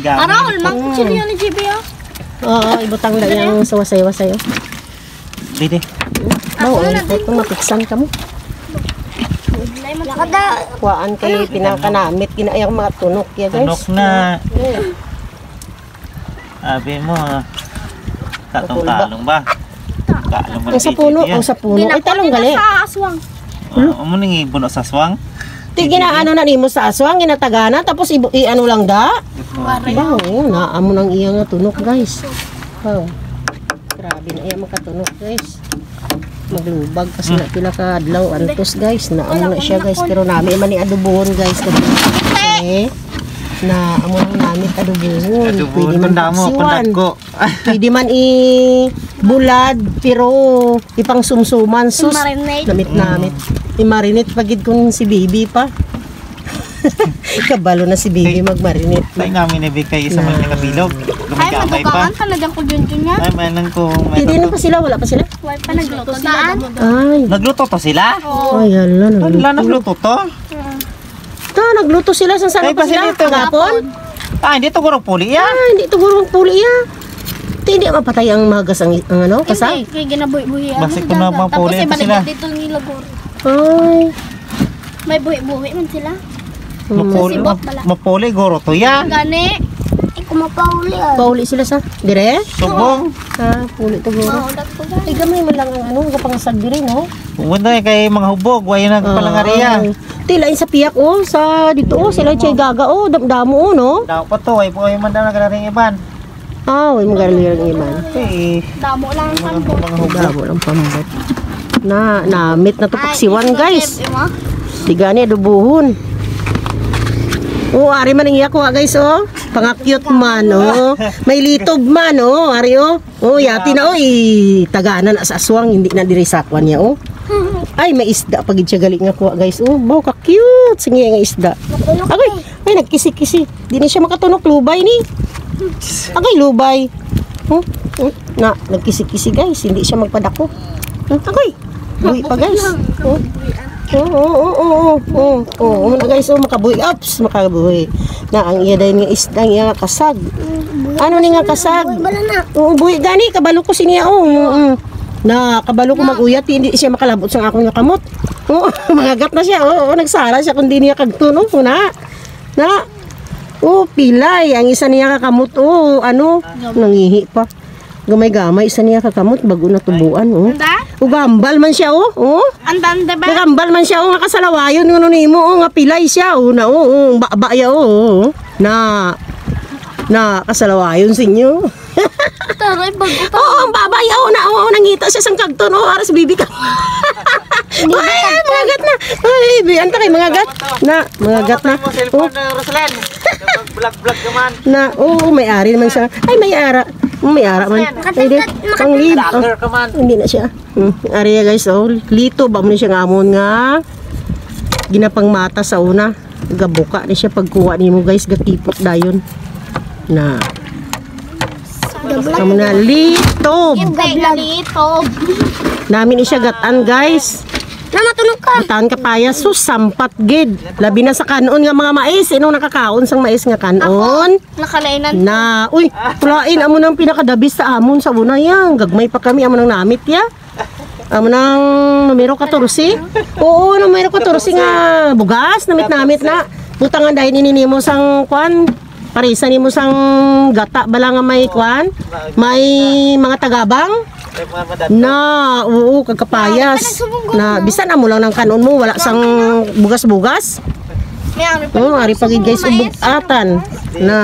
Ara, ulmang kutsilyo ni G B, oh. Oo, ibutang na yang sa wasay-wasay, oh. Didi. Ba, oh, ito, matiksan ka mo. Kuhaan kay pinakanamit, ginaayang mga tunok ya, guys. Tunok na. Abi mo, ah. Katong talong ba? Talong ba? Ang sa puno, ang sa puno. Ay, talong gali. Sa aswang. Oh, amo ning ibuno sa aswang. Ti ginaano na nimo sa aswang, ginatagana, tapos i-, i-ano lang da? Ba, oo, naa man ang iya nga tunok, guys. Wow. Grabe na iya makatunok, guys. Maglubag kasi na pila ka adlaw antos, guys. Naa man na siya, guys. Pero nami man ni adobohon, guys. Kasi na amo ang namit adobohon. Adobohon. Pwede man kung damo, kung paksiwan. Dagko. Pwede man ibulad, pero ipangsumsuman. Sus, i-marinate. Namit-namit. Mm. I-marinate pa gid kung si baby pa. Kabalo na si baby magmarinate. Tayo namin ni Vic kay isa man yung kabilog. Ay, madugangan pa na dyan ko dyan dyan yan. Ay, may nang kung may Hindi na pa sila, wala pa sila. Wala pa nagluto daan. Ay. Nagluto to sila? Oo. Ay, hala, Hala, nagluto. Nagluto to? Ta, nagluto sila sa Ay, saan pa kasi sila? Dito. Kagapon? Ah, hindi to gurong puli ya. Ah, hindi to gurong puli ya. Ti, hindi mapatay ang magas ang, ang ano, kasa? Hindi, kay ginabuhi-buhi. Basi Ano kung sa dagat? Tapos mapuli ibalik sila. Dito nila guro. Ay. May buhi-buhi man sila. Mapuli, Sibot map-, pala. Mapuli, guro to ya. Gani. Ay, kung mapauli ah. Pauli sila sa, dire? Subong. Ah, puli to guro. Maudag ko ba? Ay, gamay man lang ang ano, kapangasag dire, no? Wala eh, kay mga hubog, wala yung nagpalangariya. Ah, Ti, lain sa piyak, oh, sa dito, oh, sila Chay Gaga, oh, dam-, damo, oh, no? Daw pa to, ay po, ay man daw naglaring iban. Ah, ay, magaling ang iban. Okay. Damo lang ang Mga, pambot. Mga hubog. Damo lang pambot. Na, namit na to Ay, paksiwan, ito, guys. Ito, ito. Di gani, adobohon. Oh, ari man ang iya kuha, guys, oh. Pangakyot man, oh. May litob man, oh. Ari, oh. Oh, yati na, oy. Tagana na sa aswang, hindi na diri sakwan niya, oh. Ay, may isda pa gid siya gali nga kuha, guys. Oh, wow, ka-cute. Sige nga isda. Agay, ay, nagkisi-kisi. Di na siya makatunok, lubay ni. Agay, lubay. Oh, oh, na, nagkisi-kisi, guys. Hindi siya magpadako. Hmm, agay. Buhi pa, guys. Oh. Oo, oo, oo, oo, oo, oo, na, guys, oh, makabuhi. Oops, makabuhi. Na, ang iya dayon nga isda, ang iya nga kasag. Ano ni nga kasag? Buhi ba na? Oo, buhi gani, kabalo ko siniya, oh. Mm, mm. Na, kabalo ko mag-uyat, hindi siya makalabot sa akong nga kamot. Oo, mangagat na siya, oo, nagsara siya, kundi niya kagto, no? Na, na, oh, pilay, ang isa niya ka kamot, oh, ano, nangihi pa. Gamay-gamay, isa niya kakamot, bago natubuan, oh. Anda? Ugambal man siya, oh, oh. Anda, anda ba? Nagambal man siya, oh, nga kasalawayon, ngano nimo, oh, nga pilay siya, oh, na, oh, oh, baba ya, oh, oh. Na, na, kasalawayon sa inyo. Taray, bago pa. Oo, ang baba ya, oh, na, oh, nangita siya sang kagton, oh, aras bibi ka. Ay, ay, mangagat na. Ay, bi, anta kay mangagat. Na, mangagat na. Ano mo, cellphone Oh. na, Roslan? Vlog-vlog ka man. Na, oo, may ari naman siya. Ay, may ara. Mm, may ara man. Ay, di. Pang live. Vlogger ka man. Hindi na siya. Hmm. Ari, guys, oh. Lito ba mo ni siya nga amon nga ginapangmata sa una? Gabuka ni siya pagkuha nimo, guys. Gatipot dayon. Na. Amo na, litob. Yung kay nalitob. Nami ni siya gatan, guys. Na, matulog ka. Gatan kapayas, sus, sampat gid. Labi na sa kanon nga mga mais. Inong nakakaon sang mais nga kanon? Nakalainan. Na, uy, kulain, amo nang pinakadabis sa amon sa una yan. Gagmay pa kami, amo nang namit ya. Amo nang numero katorse. Oo, numero katorse nga bugas, namit-namit na. Butangan dahil ini nimo sang kwan. Parisa nimo sang gata bala nga may kwan, may mga tagabang. May mga madadto. Na, oo, kagkapayas. Ay, ano, subong Na, gud, no? Bisan amo lang nang kanon mo, wala sang bugas-bugas. May ari pa Oh, rin ari pa gid, subong guys, nga mais. Ubugatan. Na.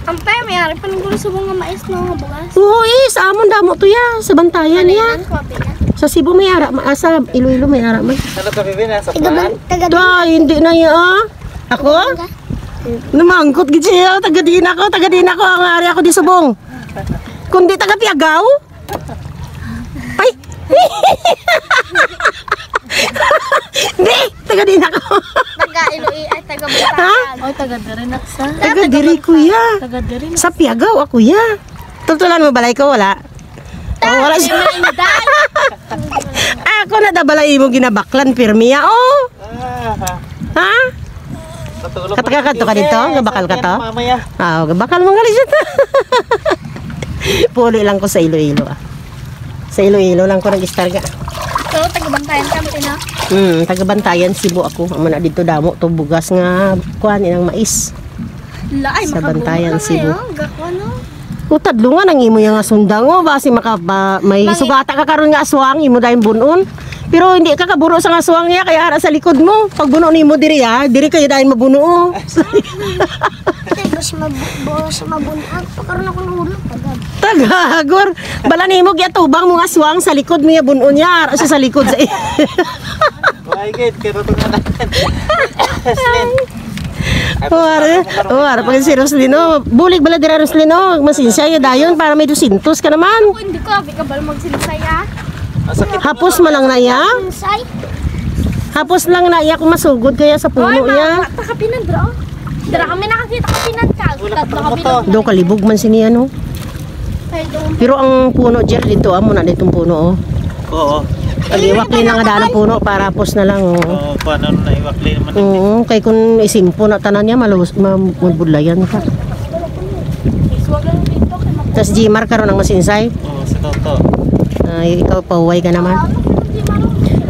Ampay, may ari pa rin guro subong nga mais, no, nga bugas. Oo, eh, sa amon damo to ya, sa Bantayan ya. Kailan ko, abi na? Sa Cebu may ara, ma-, ah, sa Iloilo may ara man. Ano ka, Bibi? Nasa Taga Ban-, taga Ay, hindi na ya. Ako? Namangkot gid siya, taga diin ako, taga diin ako, ang ari ako di subong. Kundi taga Piagaw? Ay! Di, taga diin ako. Taga Iloilo, ay, taga Ha? Bulacan. Oh, taga diri na sa. Taga diri, kuya. Taga diri na. Sa Piagaw ako, ya. Tultulan mo balay ko, wala? Oh, wala siya. Inday. Ako na da balay mo ginabaklan, pirmi, ah, oh. Ah, ha? Ha? Katulog Kataga pa ka to ka dito? Gabakal ka to? Mamaya. Ah, oh, gabakal mo nga siya to. Puli lang ko sa Iloilo, ah. Sa Iloilo lang ko nag-istarga. So, taga Bantayan ka, Pina? Hmm, taga Bantayan, Cebu ako. Amo na dito damo to bugas nga kuan inang mais. Laay, Sa makabubo Bantayan, na Cebu. Ngayon. Gako, ano? Utad lungan ang imo yang asundang, oh, basi maka-, ba-, may Mangi- sugata ka karon nga aswang, imo dayon bun-on. Pero hindi ka kaburo sa aswang niya, kay ara sa likod mo. Pag buno nimo diri, ah, diri kayo dayon mabuno, oh. Ate, basi mab-, basi mabunuan. Pagkaroon ako ng ulo, pagod. Tagagor. Bala nimo giatubang mo nga aswang sa likod mo ya bun-on niya. Ara siya sa likod sa Why, gid? Pero ito nga natin. Roslyn. Wara, wara pa si Roslyn, oh. Bulig bala dira, Roslyn, oh. Masinsya ya dayon para may dosyentos ka naman. Ako, hindi ko, abi ka bala magsinsaya. Masakit. Hapos mo lang na iya. Sinsay. Hapos lang na iya kung masugod kaya sa puno Oy, iya. Mama, takapinan, bro. Dira kami nakakita ka pinagkag. Wala ka Tatlo kami pagkamotor. Nag- Do kalibog man sini ano. Pero ang puno, Jer, dito, amo na ditong puno, oh. Oo. Pag-iwak din ang daan ng puno para pos na lang, oh. Oo, paano na iwakli naman ang Oo, kay kung isimpo na tanan niya, malus-, ma-, mabudlayan ka. Tas Jimar karon ang masinsay. Oo, sa totoo. Ay, ikaw, pahuway ka naman.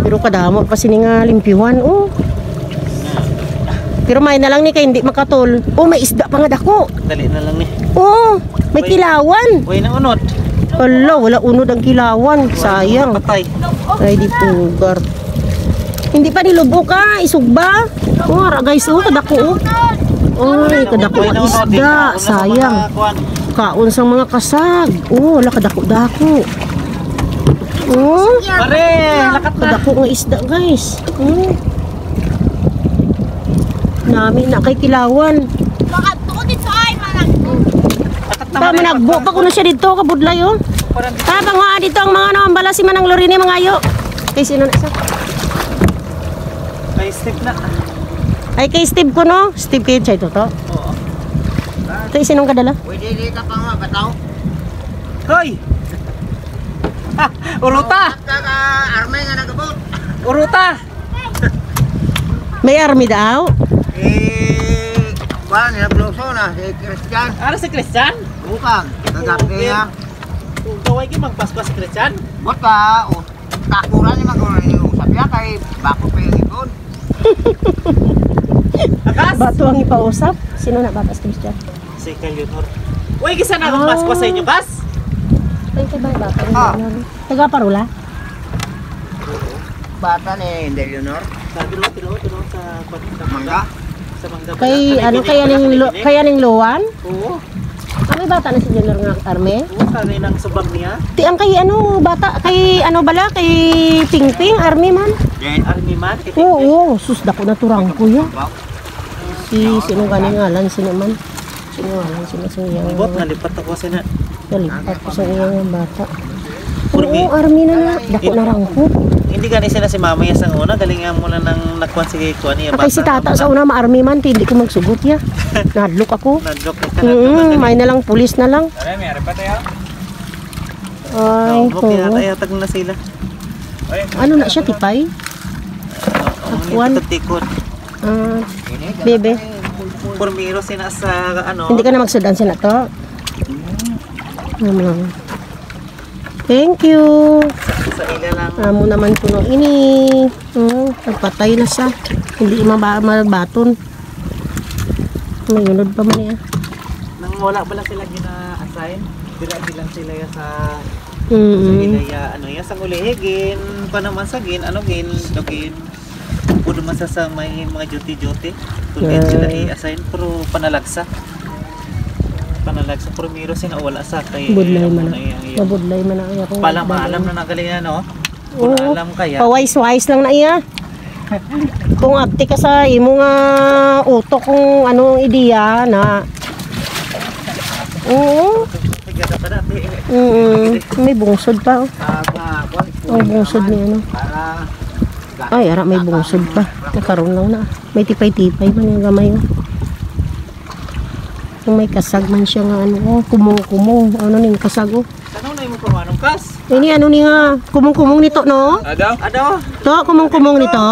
Pero kadamo pa sini nga limpyuhan, oh. Pero may na lang ni kay hindi makatol. Oh, may isda pa nga dako. Dali na lang ni. Oh, may Uy. Kilawan. Uy, nang unod. Hala, wala unod ang kilawan. Sayang. Patay. Ay, di pugar. Hindi pa nilubo ka, isugba. Oh, ara guys, oh, kadako, oh. Oy, kadako Uy, ang nang unod. Isda. Ikaw, ano sa Sayang. Mga kuwan? Kaon sang mga kasag. Oh, wala kadako-dako. Oh. Pare, lakat na. Kadako nga isda, guys. Oh. Nami na kay kilawan. Baka tuod ito ay managbo. Lakat na, Ta, pare, managbo pagka- pa kuno siya dito, kabudlay, oh. Parang Ta, panguha dito ang mga ano, ang bala si Manang Lorini, mga ayo. Kay sino na isa? Kay Steve na. Ay, kay Steve ko, no? Steve kayo, Chay Toto. Oo. Ito, isinong kadala? Pwede di ka pa nga, bataw? Hoy! Uruta! Ka ka, army nga nagabot. Uruta! May army daw? Eh, kuwan, nila Bloso na, si Christian. Ara si Christian? Bukang, nagkape Okay. niya. Kung kaway kayo magpaspas si Christian? Bot ka, o, takuran niya mag-usap niya kay bako pa yung ipon. Akas? Bato ang ipausap? Sino na batas, Christian? Si Kay Leonor. Uy, kisa na akong Ah. Paspas sa inyo, bas? Ay, sa baba, Ah. Taga Parola? Bata ni Inday Leonor? Sa, tiro, tiro, tiro, sa, sa Mangga? Sa Mangga Kay, pala. Ano, Kay kaya ning Lo-, Kay Ning Luan? Oo. Ah, may bata na si Leonor nga army? Oo, kay nang subang niya. Ti, ang kay ano, bata, kay ano bala, kay Pingping, army man? Yes. Army man? Kay Oo, Pingping? Oo, sus, dako na turang ko yun. Si, sino gani ngalan, sino man? Sino ngalan, sino, sino yan? Ambot, nalipat ako sa na. Nalipat ko sa iyang bata. Puro Oo, mi- army na na. Dako na rangko. Hindi gani sila si mama niya sa una. Galing nga muna nang nakuan si kuan niya. Kay si bata tata na sa una, ma-army man, ti hindi ko magsugot ya. Nadlok ako. Nadlok na ka, Mm, nadlok na may ka. Na lang, pulis na lang. Aray, may ari pa tayo. Ay, Oo, okay, oo. Yata, yata na sila. Ano na siya, tipay? Oo, Kuan. Ang tikod. Ah, bebe. Purmiro sina sa ano. Hindi ka na magsudan sina to? Ano lang. Thank you. Sa ila lang. Amo naman kuno ini. Hmm, nagpatay na siya. Hindi maba-, mabaton. May unod pa man niya. Nang wala bala sila gina-assign, dira lang sila ya sa, Mm-mm. Sa ila ya, ano ya, sa ulihi, gin, pa naman sa gin, ano, gin, dugin. Pwede man sa, sa may mga duty-duty. Kung Ah. Sila i-assign, pero panalagsa. Panalagsa, primero sina wala sa kay Budlay ano man na na. Iya, iya. Mabudlay man na iya kung Pala, budlay. Maalam na nagaling na, no? Oo. Kung alam kaya. Pawais-wais lang na iya. Kung abti ka sa imo nga utok kung ano ang ideya na. Oo. Sige, ka dati. Mm, may bungsod pa, oh. Ah, ba, ba, Ang bungsod ni ano. Para Ay, ara, may bungsod pa. Nakaroon lang na. May tipay-tipay man yung gamay, oh. Kung may kasag man siya nga ano, oh, kumong-kumong. Ano ning kasag, oh? Ano na yung kumanong kas? Ini ano ni nga, kumong-kumong nito, no? Ado? Ado? To, kumong-kumong nito.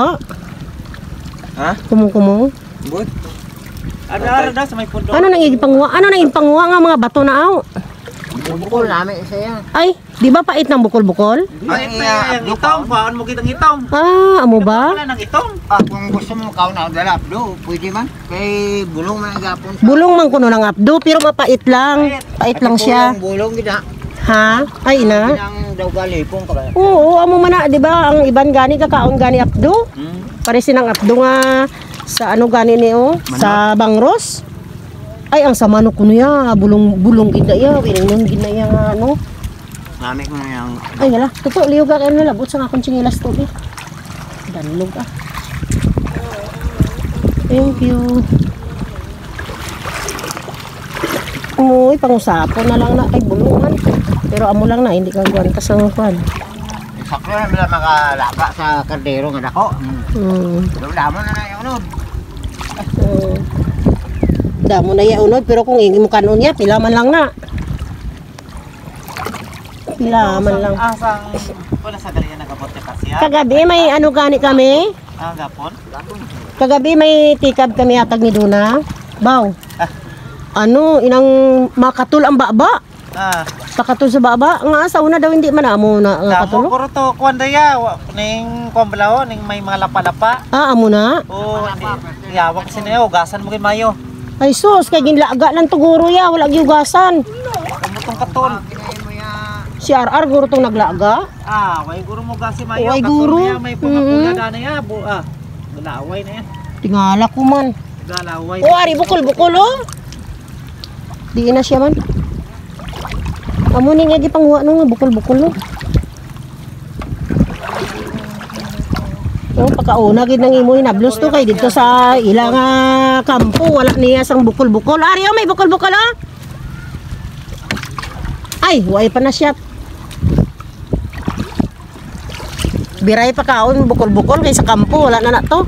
Ha? Kumong-kumong. But? Ado, ado, ado, sa may pundo. Ano nang ipangwa? Ano nang ipangwa nga mga bato na, aw? Bukol namin siya. Ay, Di ba pait ng bukol-bukol? Ay, Ay, iya, ang abdo itom, kaon. Kuhaan mo gid ang itom. Ah, amo ba? Wala nang itom. Ah, kung gusto mo kaon na dala, abdo, pwede man. Kay bulong man ang gapon sa Bulong man kuno ng abdo, pero mapait lang. Pait. Pait lang siya. Bulong, bulong gid, ha? Ha? Ay, ina. Ang daw galipong ka ba? Oo, amo man na, di ba? Ang iban gani kakaon gani abdo. Hmm. Pare sinang abdo nga sa ano gani ni, oh, Manok? Sa bangros. Ay, ang sa manok kuno ya, bulong, bulong gid na iya, winungon gid na iya nga ano. Nami ko na yang Ay, wala. Tuto, liyo ka kayo nalabot sa akong tsinelas to, eh. Danlog, ah. Thank you. Uy, pangusapon na lang na kay bulungan. Pero amo lang na, hindi ka guwantas ang kwan. Sakto na nila makalaga sa kardero nga dako. Hmm. Hmm. Pero damo na na yung unod. Hmm. Damo na yung unod, pero kung hindi mo kanon niya, pila man lang na. Pila man lang. Ah, sang, wala sa gali yan, nagabot ka siya. Kagabi, may ano gani kami? Ah, gapon? Kagabi, may tikab kami atag ni Duna. Baw. Ah. Ano, inang makatol ang baba? Ah. Pakatol sa baba? Nga, sa una daw, hindi man amo na, nga Damo, katulog? Puro to, kuwan da ya, wa-, ning kuwan bala, oh, ning may mga lapa-lapa. Ah, amo na? Oo, hindi. Yawak sini, eh, hugasan mo kay Mayo. Ay, sus, kay ginlaga lang to, guro, ya, wala gihugasan. Ano tong katon? Si R R, guro, tong naglaga. Ah, way guro mo gasi Mayo. Way guro. Katon niya, may Mm. Pula-pula na ya, bu-, ah, galaway na ya. Tingala ko man. Galaway. Oh, ari, bukol-bukol, oh. Di na siya man. Amo ni nga gipanguha, no, nga bukol-bukol, no. No, pagkauna gid nang imo hinablos to kay dito sa ila nga kampo wala niya sang bukol-bukol. Ari, oh, may bukol-bukol, oh. Ay, way pa na siya. Biray pa kaon, bukol-bukol kay sa kampo wala na na to.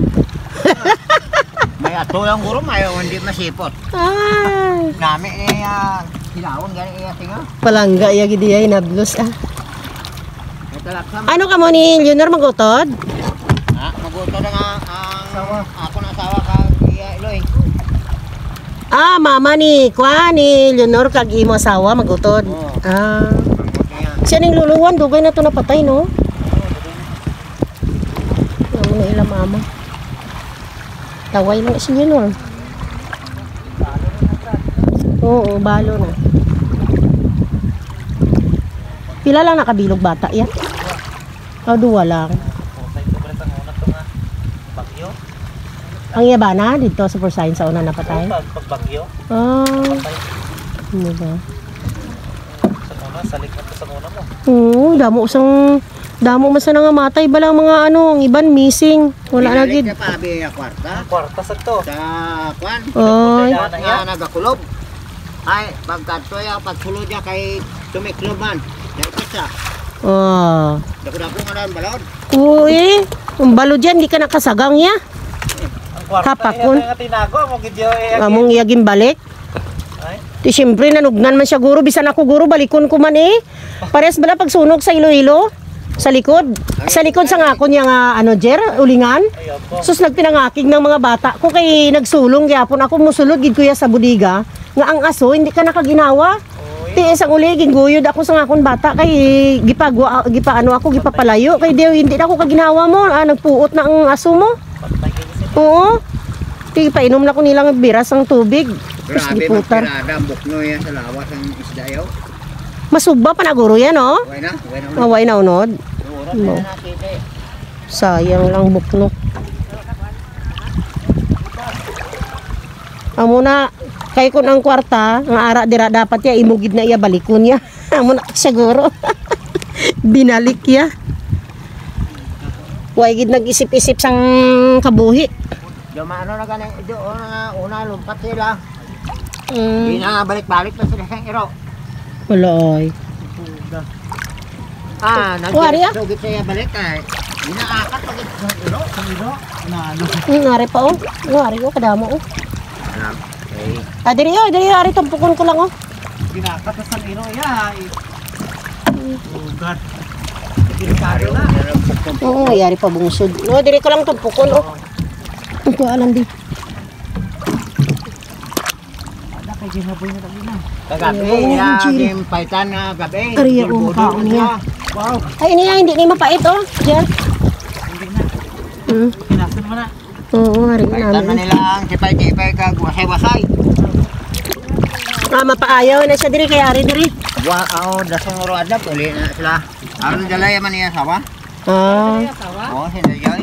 May ato lang guro, may hindi masipot. Ay. Nami ni, ah, hilawon gani iya tinga. Palangga iya gid iya hinablos, ah. May talaksa. Ano ka mo ni Leonor magutod? Ha? Magutod ang, ang Asawa. Ako na asawa ka iya Iloy. Ah, mama ni kuan ni Leonor kag imo asawa magutod. Oo. Ah. Magutod niya. Siya ning luluwan, dugay na to napatay, no? Ano na ila mama? Taway lang si Leonor. Oo, balo na. Pila lang nakabilog bata, ya? O, duwa lang. Ang iya bana dito sa Forsyth sa una napatay? Pag, pag bagyo. Ah. Patay. Ano ba? Sa una, sa likod ko sa una mo. Oo, damo sang, damo man sa nangamatay ba lang mga ano, ang iban missing. Wala na gid. Binalik niya pa abi ang kwarta. Ang kwarta sa to. Sa kwan? Oy. Kwarta nga nagakulob. Ay, pagkadto ya, pagsulod niya kay tumiklob man. Dapat sa. Oh. Dako-dako nga na ang balod. Oo, eh. Ang balod yan, di ka nakasagang ya. Ang kwarta Hapakon. Niya nga tinago, mo gid yo, eh, Among iya ginbalik. Ay. Ti siyempre, nanugnan man siya, guro. Bisan ako, guro, balikon ko man, eh. Pares bala pagsunog sa Iloilo? Sa likod? Sa likod sa ngakon niya nga, ano, Jer, ulingan? Ay, opo. Sus, nagpinangakig ng mga bata ko kay nagsulong gyapon ako. Musulod gid ko ya sa bodega nga ang aso hindi ka nakaginawa. Oy. Ti isang uli, gingguyod ako sa ngakon bata kay gipagwa, gipaano ako, gipapalayo kay di, hindi na ako kaginawa mo. Ah, nagpuot na ang aso mo. Patay kayo sa Oo. Ti painom na ko nilang biras ang tubig. Tapos Grabe, giputar. Magtirada ang bukno yan sa lawas ang isda, yaw. Masugba pa na guro yan, oh. Way na, way na. Maway na unod. Oras Mo. Na nakita eh. Sayang lang bukno. Amo na, kay kun ang kwarta, nga ara dira dapat ya, imugid na iya, balikon niya. Amo na siguro. Binalik ya. Way gid nag-isip-isip sang kabuhi. Yung ano na gani, doon na una, lumpat sila. Mm. Di na balik-balik pa sila sa iro. Wala, oy. Ah, Wari, ah. Nagdugit siya balik ay. Di na akat pag sa iro, sa iro. Na ano. Mm, ari pa, oh. Wari, oh, kadamo, oh. Alam. Eh. Ah, diri, oh, diri, ari, tumpukon ko lang, oh. Ginakat sa iro, ya. Oh, God. Delikado na. Oo, yari pa bungsod. No, diri ko lang tumpukon, oh. Ang kuha lang di. Ada kay Kagabi, Ayun, ya, Jin. Yung paitan nga gabi. Ari, yung Bulbudo kaon niya. Wow. Ay, niya, hindi ni mapait, oh. Jer. Hindi na. Mm. Kinasan mo na. Oo, ari Paitan namin. Man nila ang sipay-sipay kag wasay-wasay. Ah, mapaayaw na siya diri, kay ari diri. Wa, oh, dasong uro adlap, uli na sila. Aron dala man niya sawa. Ah. Oo, sila jay.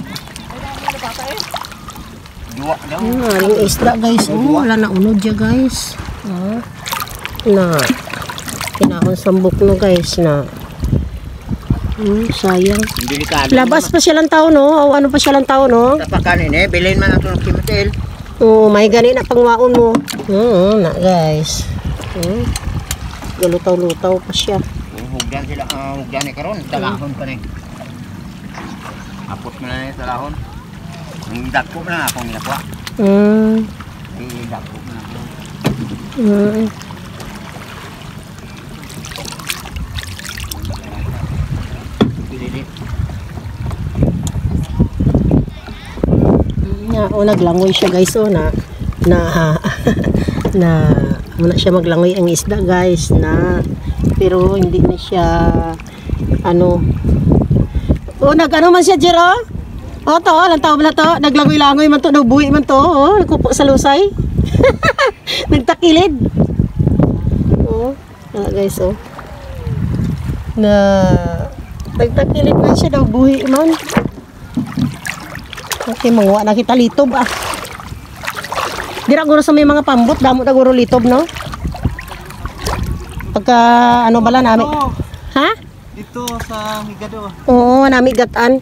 Duwa daw. Hmm, aring isda, guys. Oh, wala na unod siya, guys. Oh. Na. Kinahon sambok no, guys, na. Hmm, sayang. Delikado. Labas pa siya lang tao, no? O ano pa siya lang tao, no? Tapakan ini, bilin man ang tulog kimatil. Oo, may gani na pangwaon mo. Oo, na, guys. Hmm. Galutaw-lutaw pa siya. Hugdan sila, ah, hugdan ni karon, talahon pa ni. Apot mo na ni talahon. Ang dagko na akong ginakuha. Mm. Ang dagko na ako. Mm. Pinili. Nga, oh, naglangoy siya, guys, oh, na, na, na, muna siya maglangoy ang isda, guys, na, pero hindi na siya Ano? Oh, nag-ano man siya, Jer, oh? Oh, to, oh, lang tao na to. Naglangoy-langoy man to, nabuhi man to, oh, nagkupo sa lusay. Nagtakilid. Oh, ah, guys, oh. Na, nagtakilid man siya, nabuhi man. Okay, manguha na kita litob, ah. Dira guro sa may mga pambot, damo na guro litob, no? Pagka, ano bala, nami. Oo. Ha? Dito sa Higado, ah. Oo, nami gatan.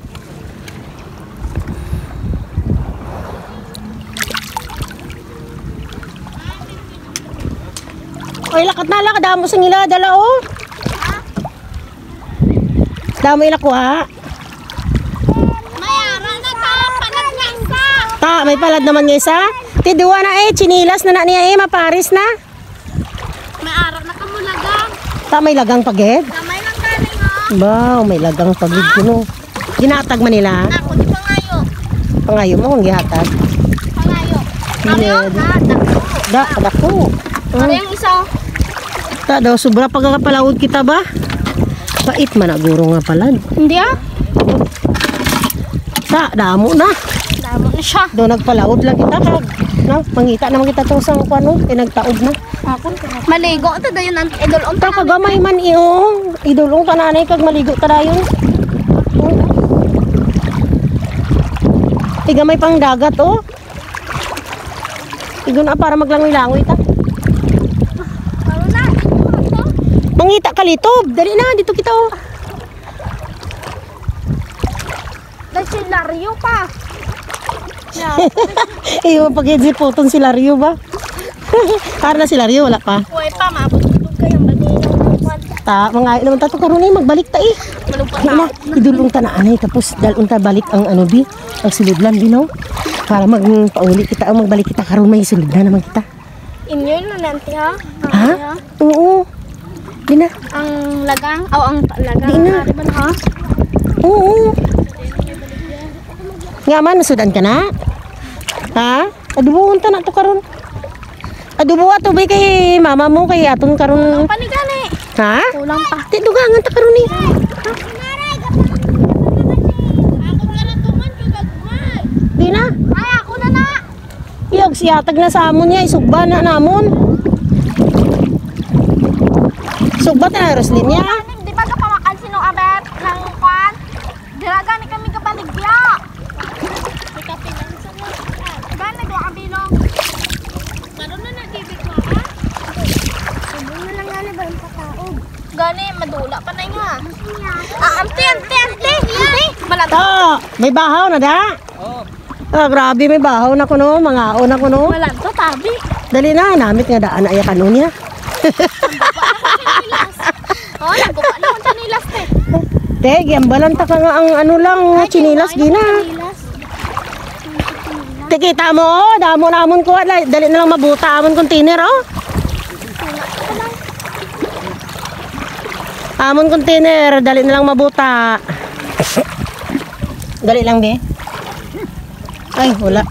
Oy, lakat na, lakat. Damo sa ngila, dala, oh. Damo ila kuha. May ara na ta, palad nga isa. Ta, may palad naman nga isa. Ti, duwa na eh, chinilas na na niya eh, maparis na. May ara na kamo lagang. Ta, may lagang pa gid? Gamay lang gani, ha? Baw, may lagang pa gid kuno. Ginatag man nila. Ako, di pangayo. Pangayo mo kung gihatag. Pangayo. Iya, Pangayo, di- ha? Dako. Da, dako. Ah. Parehang isa. Ta daw, sobra pagkakapalaod kita ba? Pait man na guro nga palad. Hindi, ah. Ta, damo na. Damo na siya. Do nagpalaod lang kita kag, no? Mangita naman kita to sa kuan, no? Kay nagtaod na. Ako. Maligo to dayon ang idol, unta Ta, na kagamay man, iyo. Idol, unta nanay kag maligo ta dayon. Oh. Tigamay pang dagat, oh. Igo na para maglangoy-langoy ta. Ano na? Mangita ka litob. Dali na, dito kita, oh. May silaryo pa. Iyo, pag-, si Puton silaryo ba? Para na silaryo, wala pa. Uy pa, maabot-abot kayo, ang bagay ng kwan. Ta, mga, naman tato karon eh, magbalik ta eh. Malungkot Di na, na. Idulong ta na anay, tapos dalon ta balik ang ano, bi, ang suludlan, bi, no? Para magpauli kita, ang magbalik kita karon may suludlan naman kita. Inyo na nanti, ha? Ha? Ang, ha? Oo. Di na. Ang lagang, aw, ang ta-, lagang, Di na. Ano ba na, ha? Oo. Nga man, nasudan ka na? Ha? Adubuhon ta na to karon. Adubo ato, bi, kay mama mo, kay aton karon. Kulang pa ni gani. Ha? Kulang pa. Ti, dugangan ta karon ni. Di na. Ay, ako na na. Iyag siya, tag na sa amon niya, isugba na namon. Sugba ta na, Roslyn, niya. Di ba kapawakan sino abet ng kwan? Dira gani kami kabaligya. May kapinansa na. Gani, duha ka bilog. Karon na nag-ibig mo, ha? Subong na lang gani ba yung pataog? Gani, madula pa na nga. Ah, ante, ante, ante. Ante, malata. Ta, may bahaw na da. Oh. Ah, grabe, may bahaw na kuno, mangaon na kuno. Wala to, tabi. Dali na, namit nga daan na iya kanon niya. Oh, nagkuha na akong tsinelas, te. Te, giambalan ta ka nga ang ano lang, Ay, tsinelas, wala gina. Akong tsinelas. Te, kita mo, oh, damo na amon kuha. Dali, dali na lang mabuta amon container, oh. Amon container, dali na lang mabuta. Dali lang, be. Ay, wala.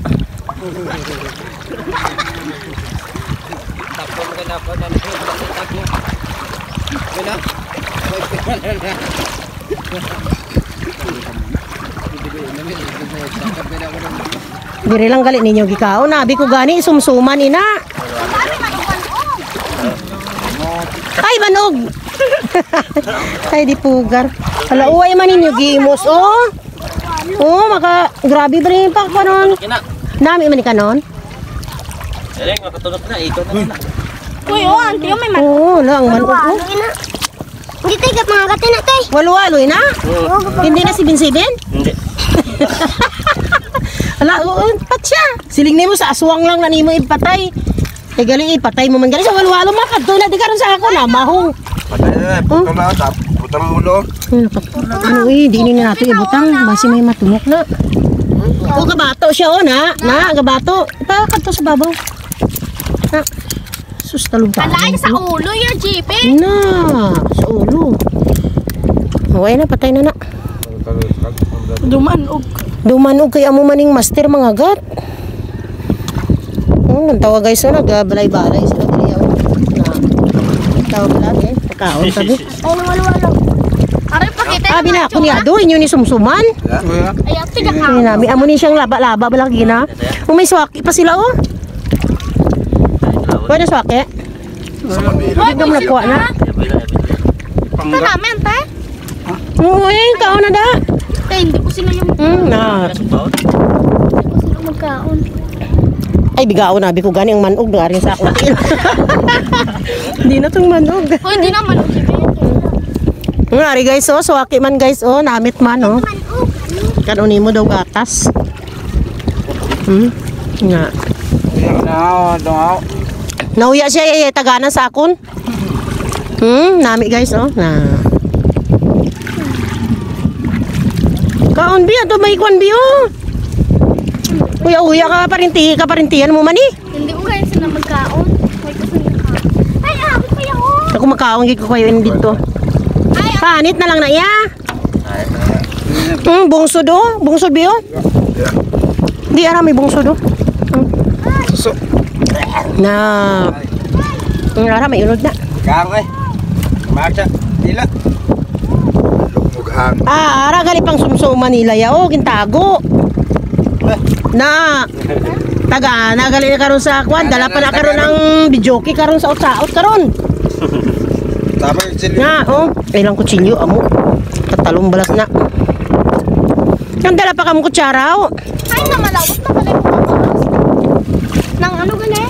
Diri lang gali ninyo gikaon. Abi ko gani, sumsuman, ina. Ay, manog. Ay, di pugar. Ala, uway man ninyo gimos, oh. Oh, maka, grabe ba rin pa, kanon? Nami man ni kanon? Dali, makatulog na, ikaw na lang. Uy, oh, auntie, oh, may man-, Oo, lang, man-, walo-walo, oh. Ina. Hindi tayo ka mga gato na, tay. Walo-walo, ina? Oo. Hindi na seven seven? Hindi. Ala, oo, pat siya. Siling nimo sa aswang lang na nimo ipatay. Kay gali, ipatay mo man gali sa walo-walo, makadto na di karon sa ako na, mahong. Patay na, putol na, tap-, putol ang ulo. Hmm, ano eh, di ni nato ibutang, basi may matumok na. O, gabato siya, oh, na, na, gabato. Ipakadto sa babaw. Na, sus, talong Alay, sa ulo, your G P. Na, sa ulo. Okay na, patay na na. Dumanog. Dumanog kay amo maning master, mga gat. Hmm, ang tawag, guys, oh, nagbalay-balay sila diri, oh. Na, tawag lang, eh, pagkaon sabi. Ay, walo-walo. Aray, pakita. Abi na ako niya, do, inyo ni sumsuman. Ay, ang tiga ka. Ay, nami, amo ni siyang laba-laba, balaki na. Kung may swaki pa sila, oh. Pwede swaki? Hindi ka makakuha na. Ito namin, te. Oo, eh, kaon na da. Te, hindi ko sila yung Hmm, na. Hindi ko sila magkaon. Ay, bigaon na, bi ko gani ang manog, nga rin sa akong tiil. Hindi na tong manog. Hoy, di naman. Nga rin, guys, oh, suwaki man, guys, oh, namit man, oh. Manog. Kanunay mo daw gatas. Hmm? Nga. Iya na, oh, dungaw. Nauya siya, eh, tagana sa akon. Hmm, nami, guys, oh. Na. Kaon, bi, ato may kwan, bi, oh. Uya-uya ka, parinti, ka, parintihan mo man, eh. Hindi ko kaya sila magkaon. May gusto niya kaon. Ay, abot pa yan, oh. Ako makaon, gid ko kayo dito. Ay, ah. Panit na lang na, iya. Mm, bungso do, bungso bi, oh. Di ara may bungso do. Mm. Suso. Na. Ang ara may unod na. Kang, eh. Marcha, dila. Mughang. Ah, ara gali pang sumso Manila ya, oh, gintago. Na. Taga, nagali na karon sa kwan, dala pa na karon ang videoke karon sa utsaot karon. Tama yung chili. Nga, oh, ilang kutsilyo, amo. Katalong balas na. Ang dala pa kamo kutsara, oh. Ay, namalawak na pala yung mga balas. Nang ano gali?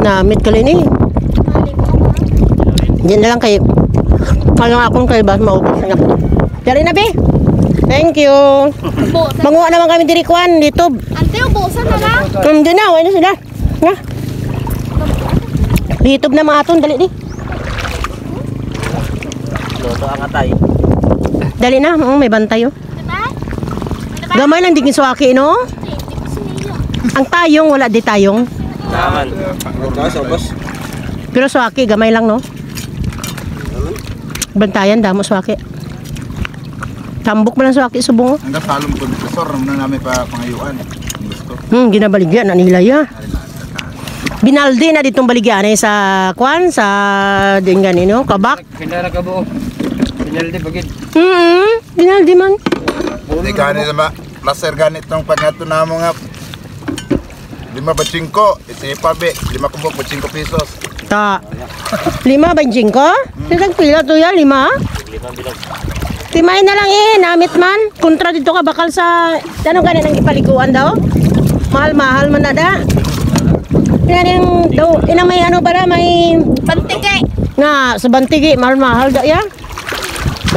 Namit gali ni. Diyan na lang kay, kaya nga akong kay bas maubos na. Dali na, be. Thank you. Ubusan. Manguha naman kami diri, kwan, dito. Ante, ubusan na lang. Hindi na, wala na sila. Na. Litob na mga aton, dali di. Luto ang atay. Dali na, mm, may bantay, oh. Diba? Diba? Gamay lang di ginsuwaki, no? Hindi, hindi ko siniya. Ang tayong, wala di tayong. Naman. Pero suwaki, gamay lang, no? Bantayan, damo suwaki. Tambok man lang suwaki, subong, oh. Ang kasalong ko dito, sir, ano na namin pa pangayuan? Ang gusto. Hmm, ginabaligya na nila, ya. Binaldi na ditong baligyan, eh, sa, kwan, sa, din gani, no? Kabak. Pinara ka buo. Pinaldi pagid. Mm-hmm. Binaldi man. Hindi gani sa ma-, master gani itong paghato na mo nga lima ba singko? Ito yung pabi. Lima kubok ba singko pesos? Ta. Lima ba singko? Sisag pila to ya? Lima? Timay na lang eh. Namit man. Kontra dito ka bakal sa, ano gani nang ipaliguan daw? Mahal-mahal man na da. Yan yung daw, inang may ano pala, may Bantigi. Nga, sa bantigi, mahal-mahal da ya.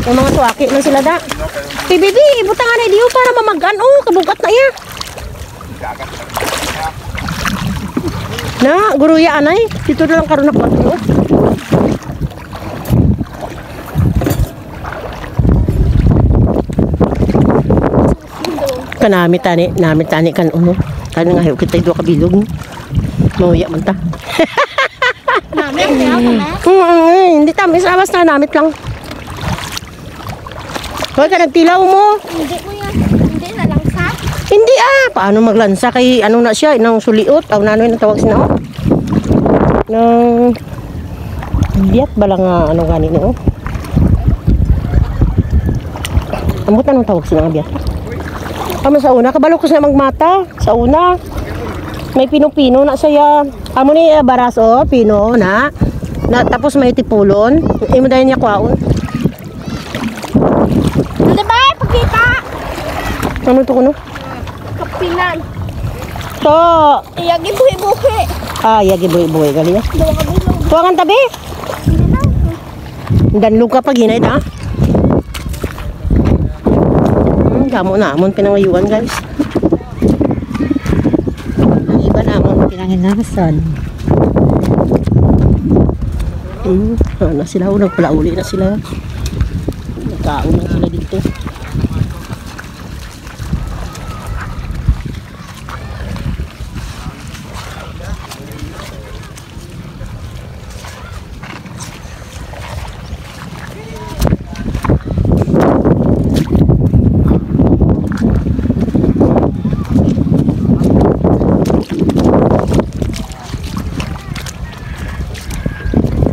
Ang mga suwaki man sila da. Ibidi, ibutang anay diyo para mamagan. Oh, kabugat na iya. Na, guruya anay. Dito na lang karon ako. Oh. Kanami tani, nami tani kan uno. Tani nga hayo kita do kabilog. Mauya man ta. Nami, ang kaya ko na. Mm, mm, mm. Hindi tamis, awas na namit lang. Hoy, ka nagtilaw mo. Hindi mo yan. Hindi na lang sa. Hindi ah. Paano maglansa kay ano na siya, inang suliot. Aw, nanoy na tawag sina, oh. Nang biyat bala nga ano gani, no? Ambot, anong tawag sila nga biyat? Amo sa una, kabalo ko sila magmata. Sa una, may pino-pino na saya. Amo ni, ah, baras, oh, pino na. Na, tapos may tipulon. Imo dayon niya kwaon. Ano ba? Pagkita! Ano to kuno? Kapinan. To. Iya, gibuhi-buhi. Ah, iya, gibuhi-buhi. Gali, ah. Duha ka bilog. Tuwangan tabi. Danlog ka pag hinay, ta? Hmm, damo na amon pinangayuan, guys. Ang iba na amon pinanginasan. Hmm, ano na sila? Oh, nagpalauli na sila. Nagkaon na sila dito.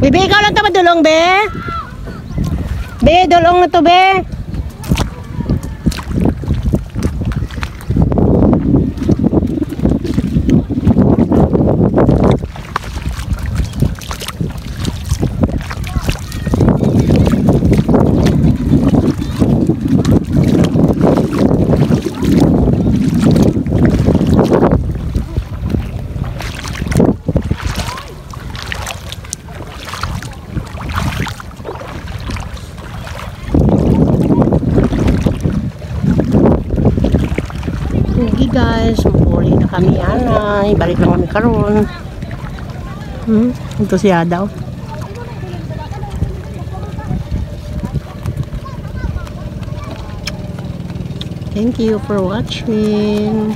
Bibi, ikaw lang ta madulong, be? Be, dulong na to, be. Okay, guys, muli na kami, anay. Balik lang kami karon. Hmm, entusiasmado. Thank you for watching.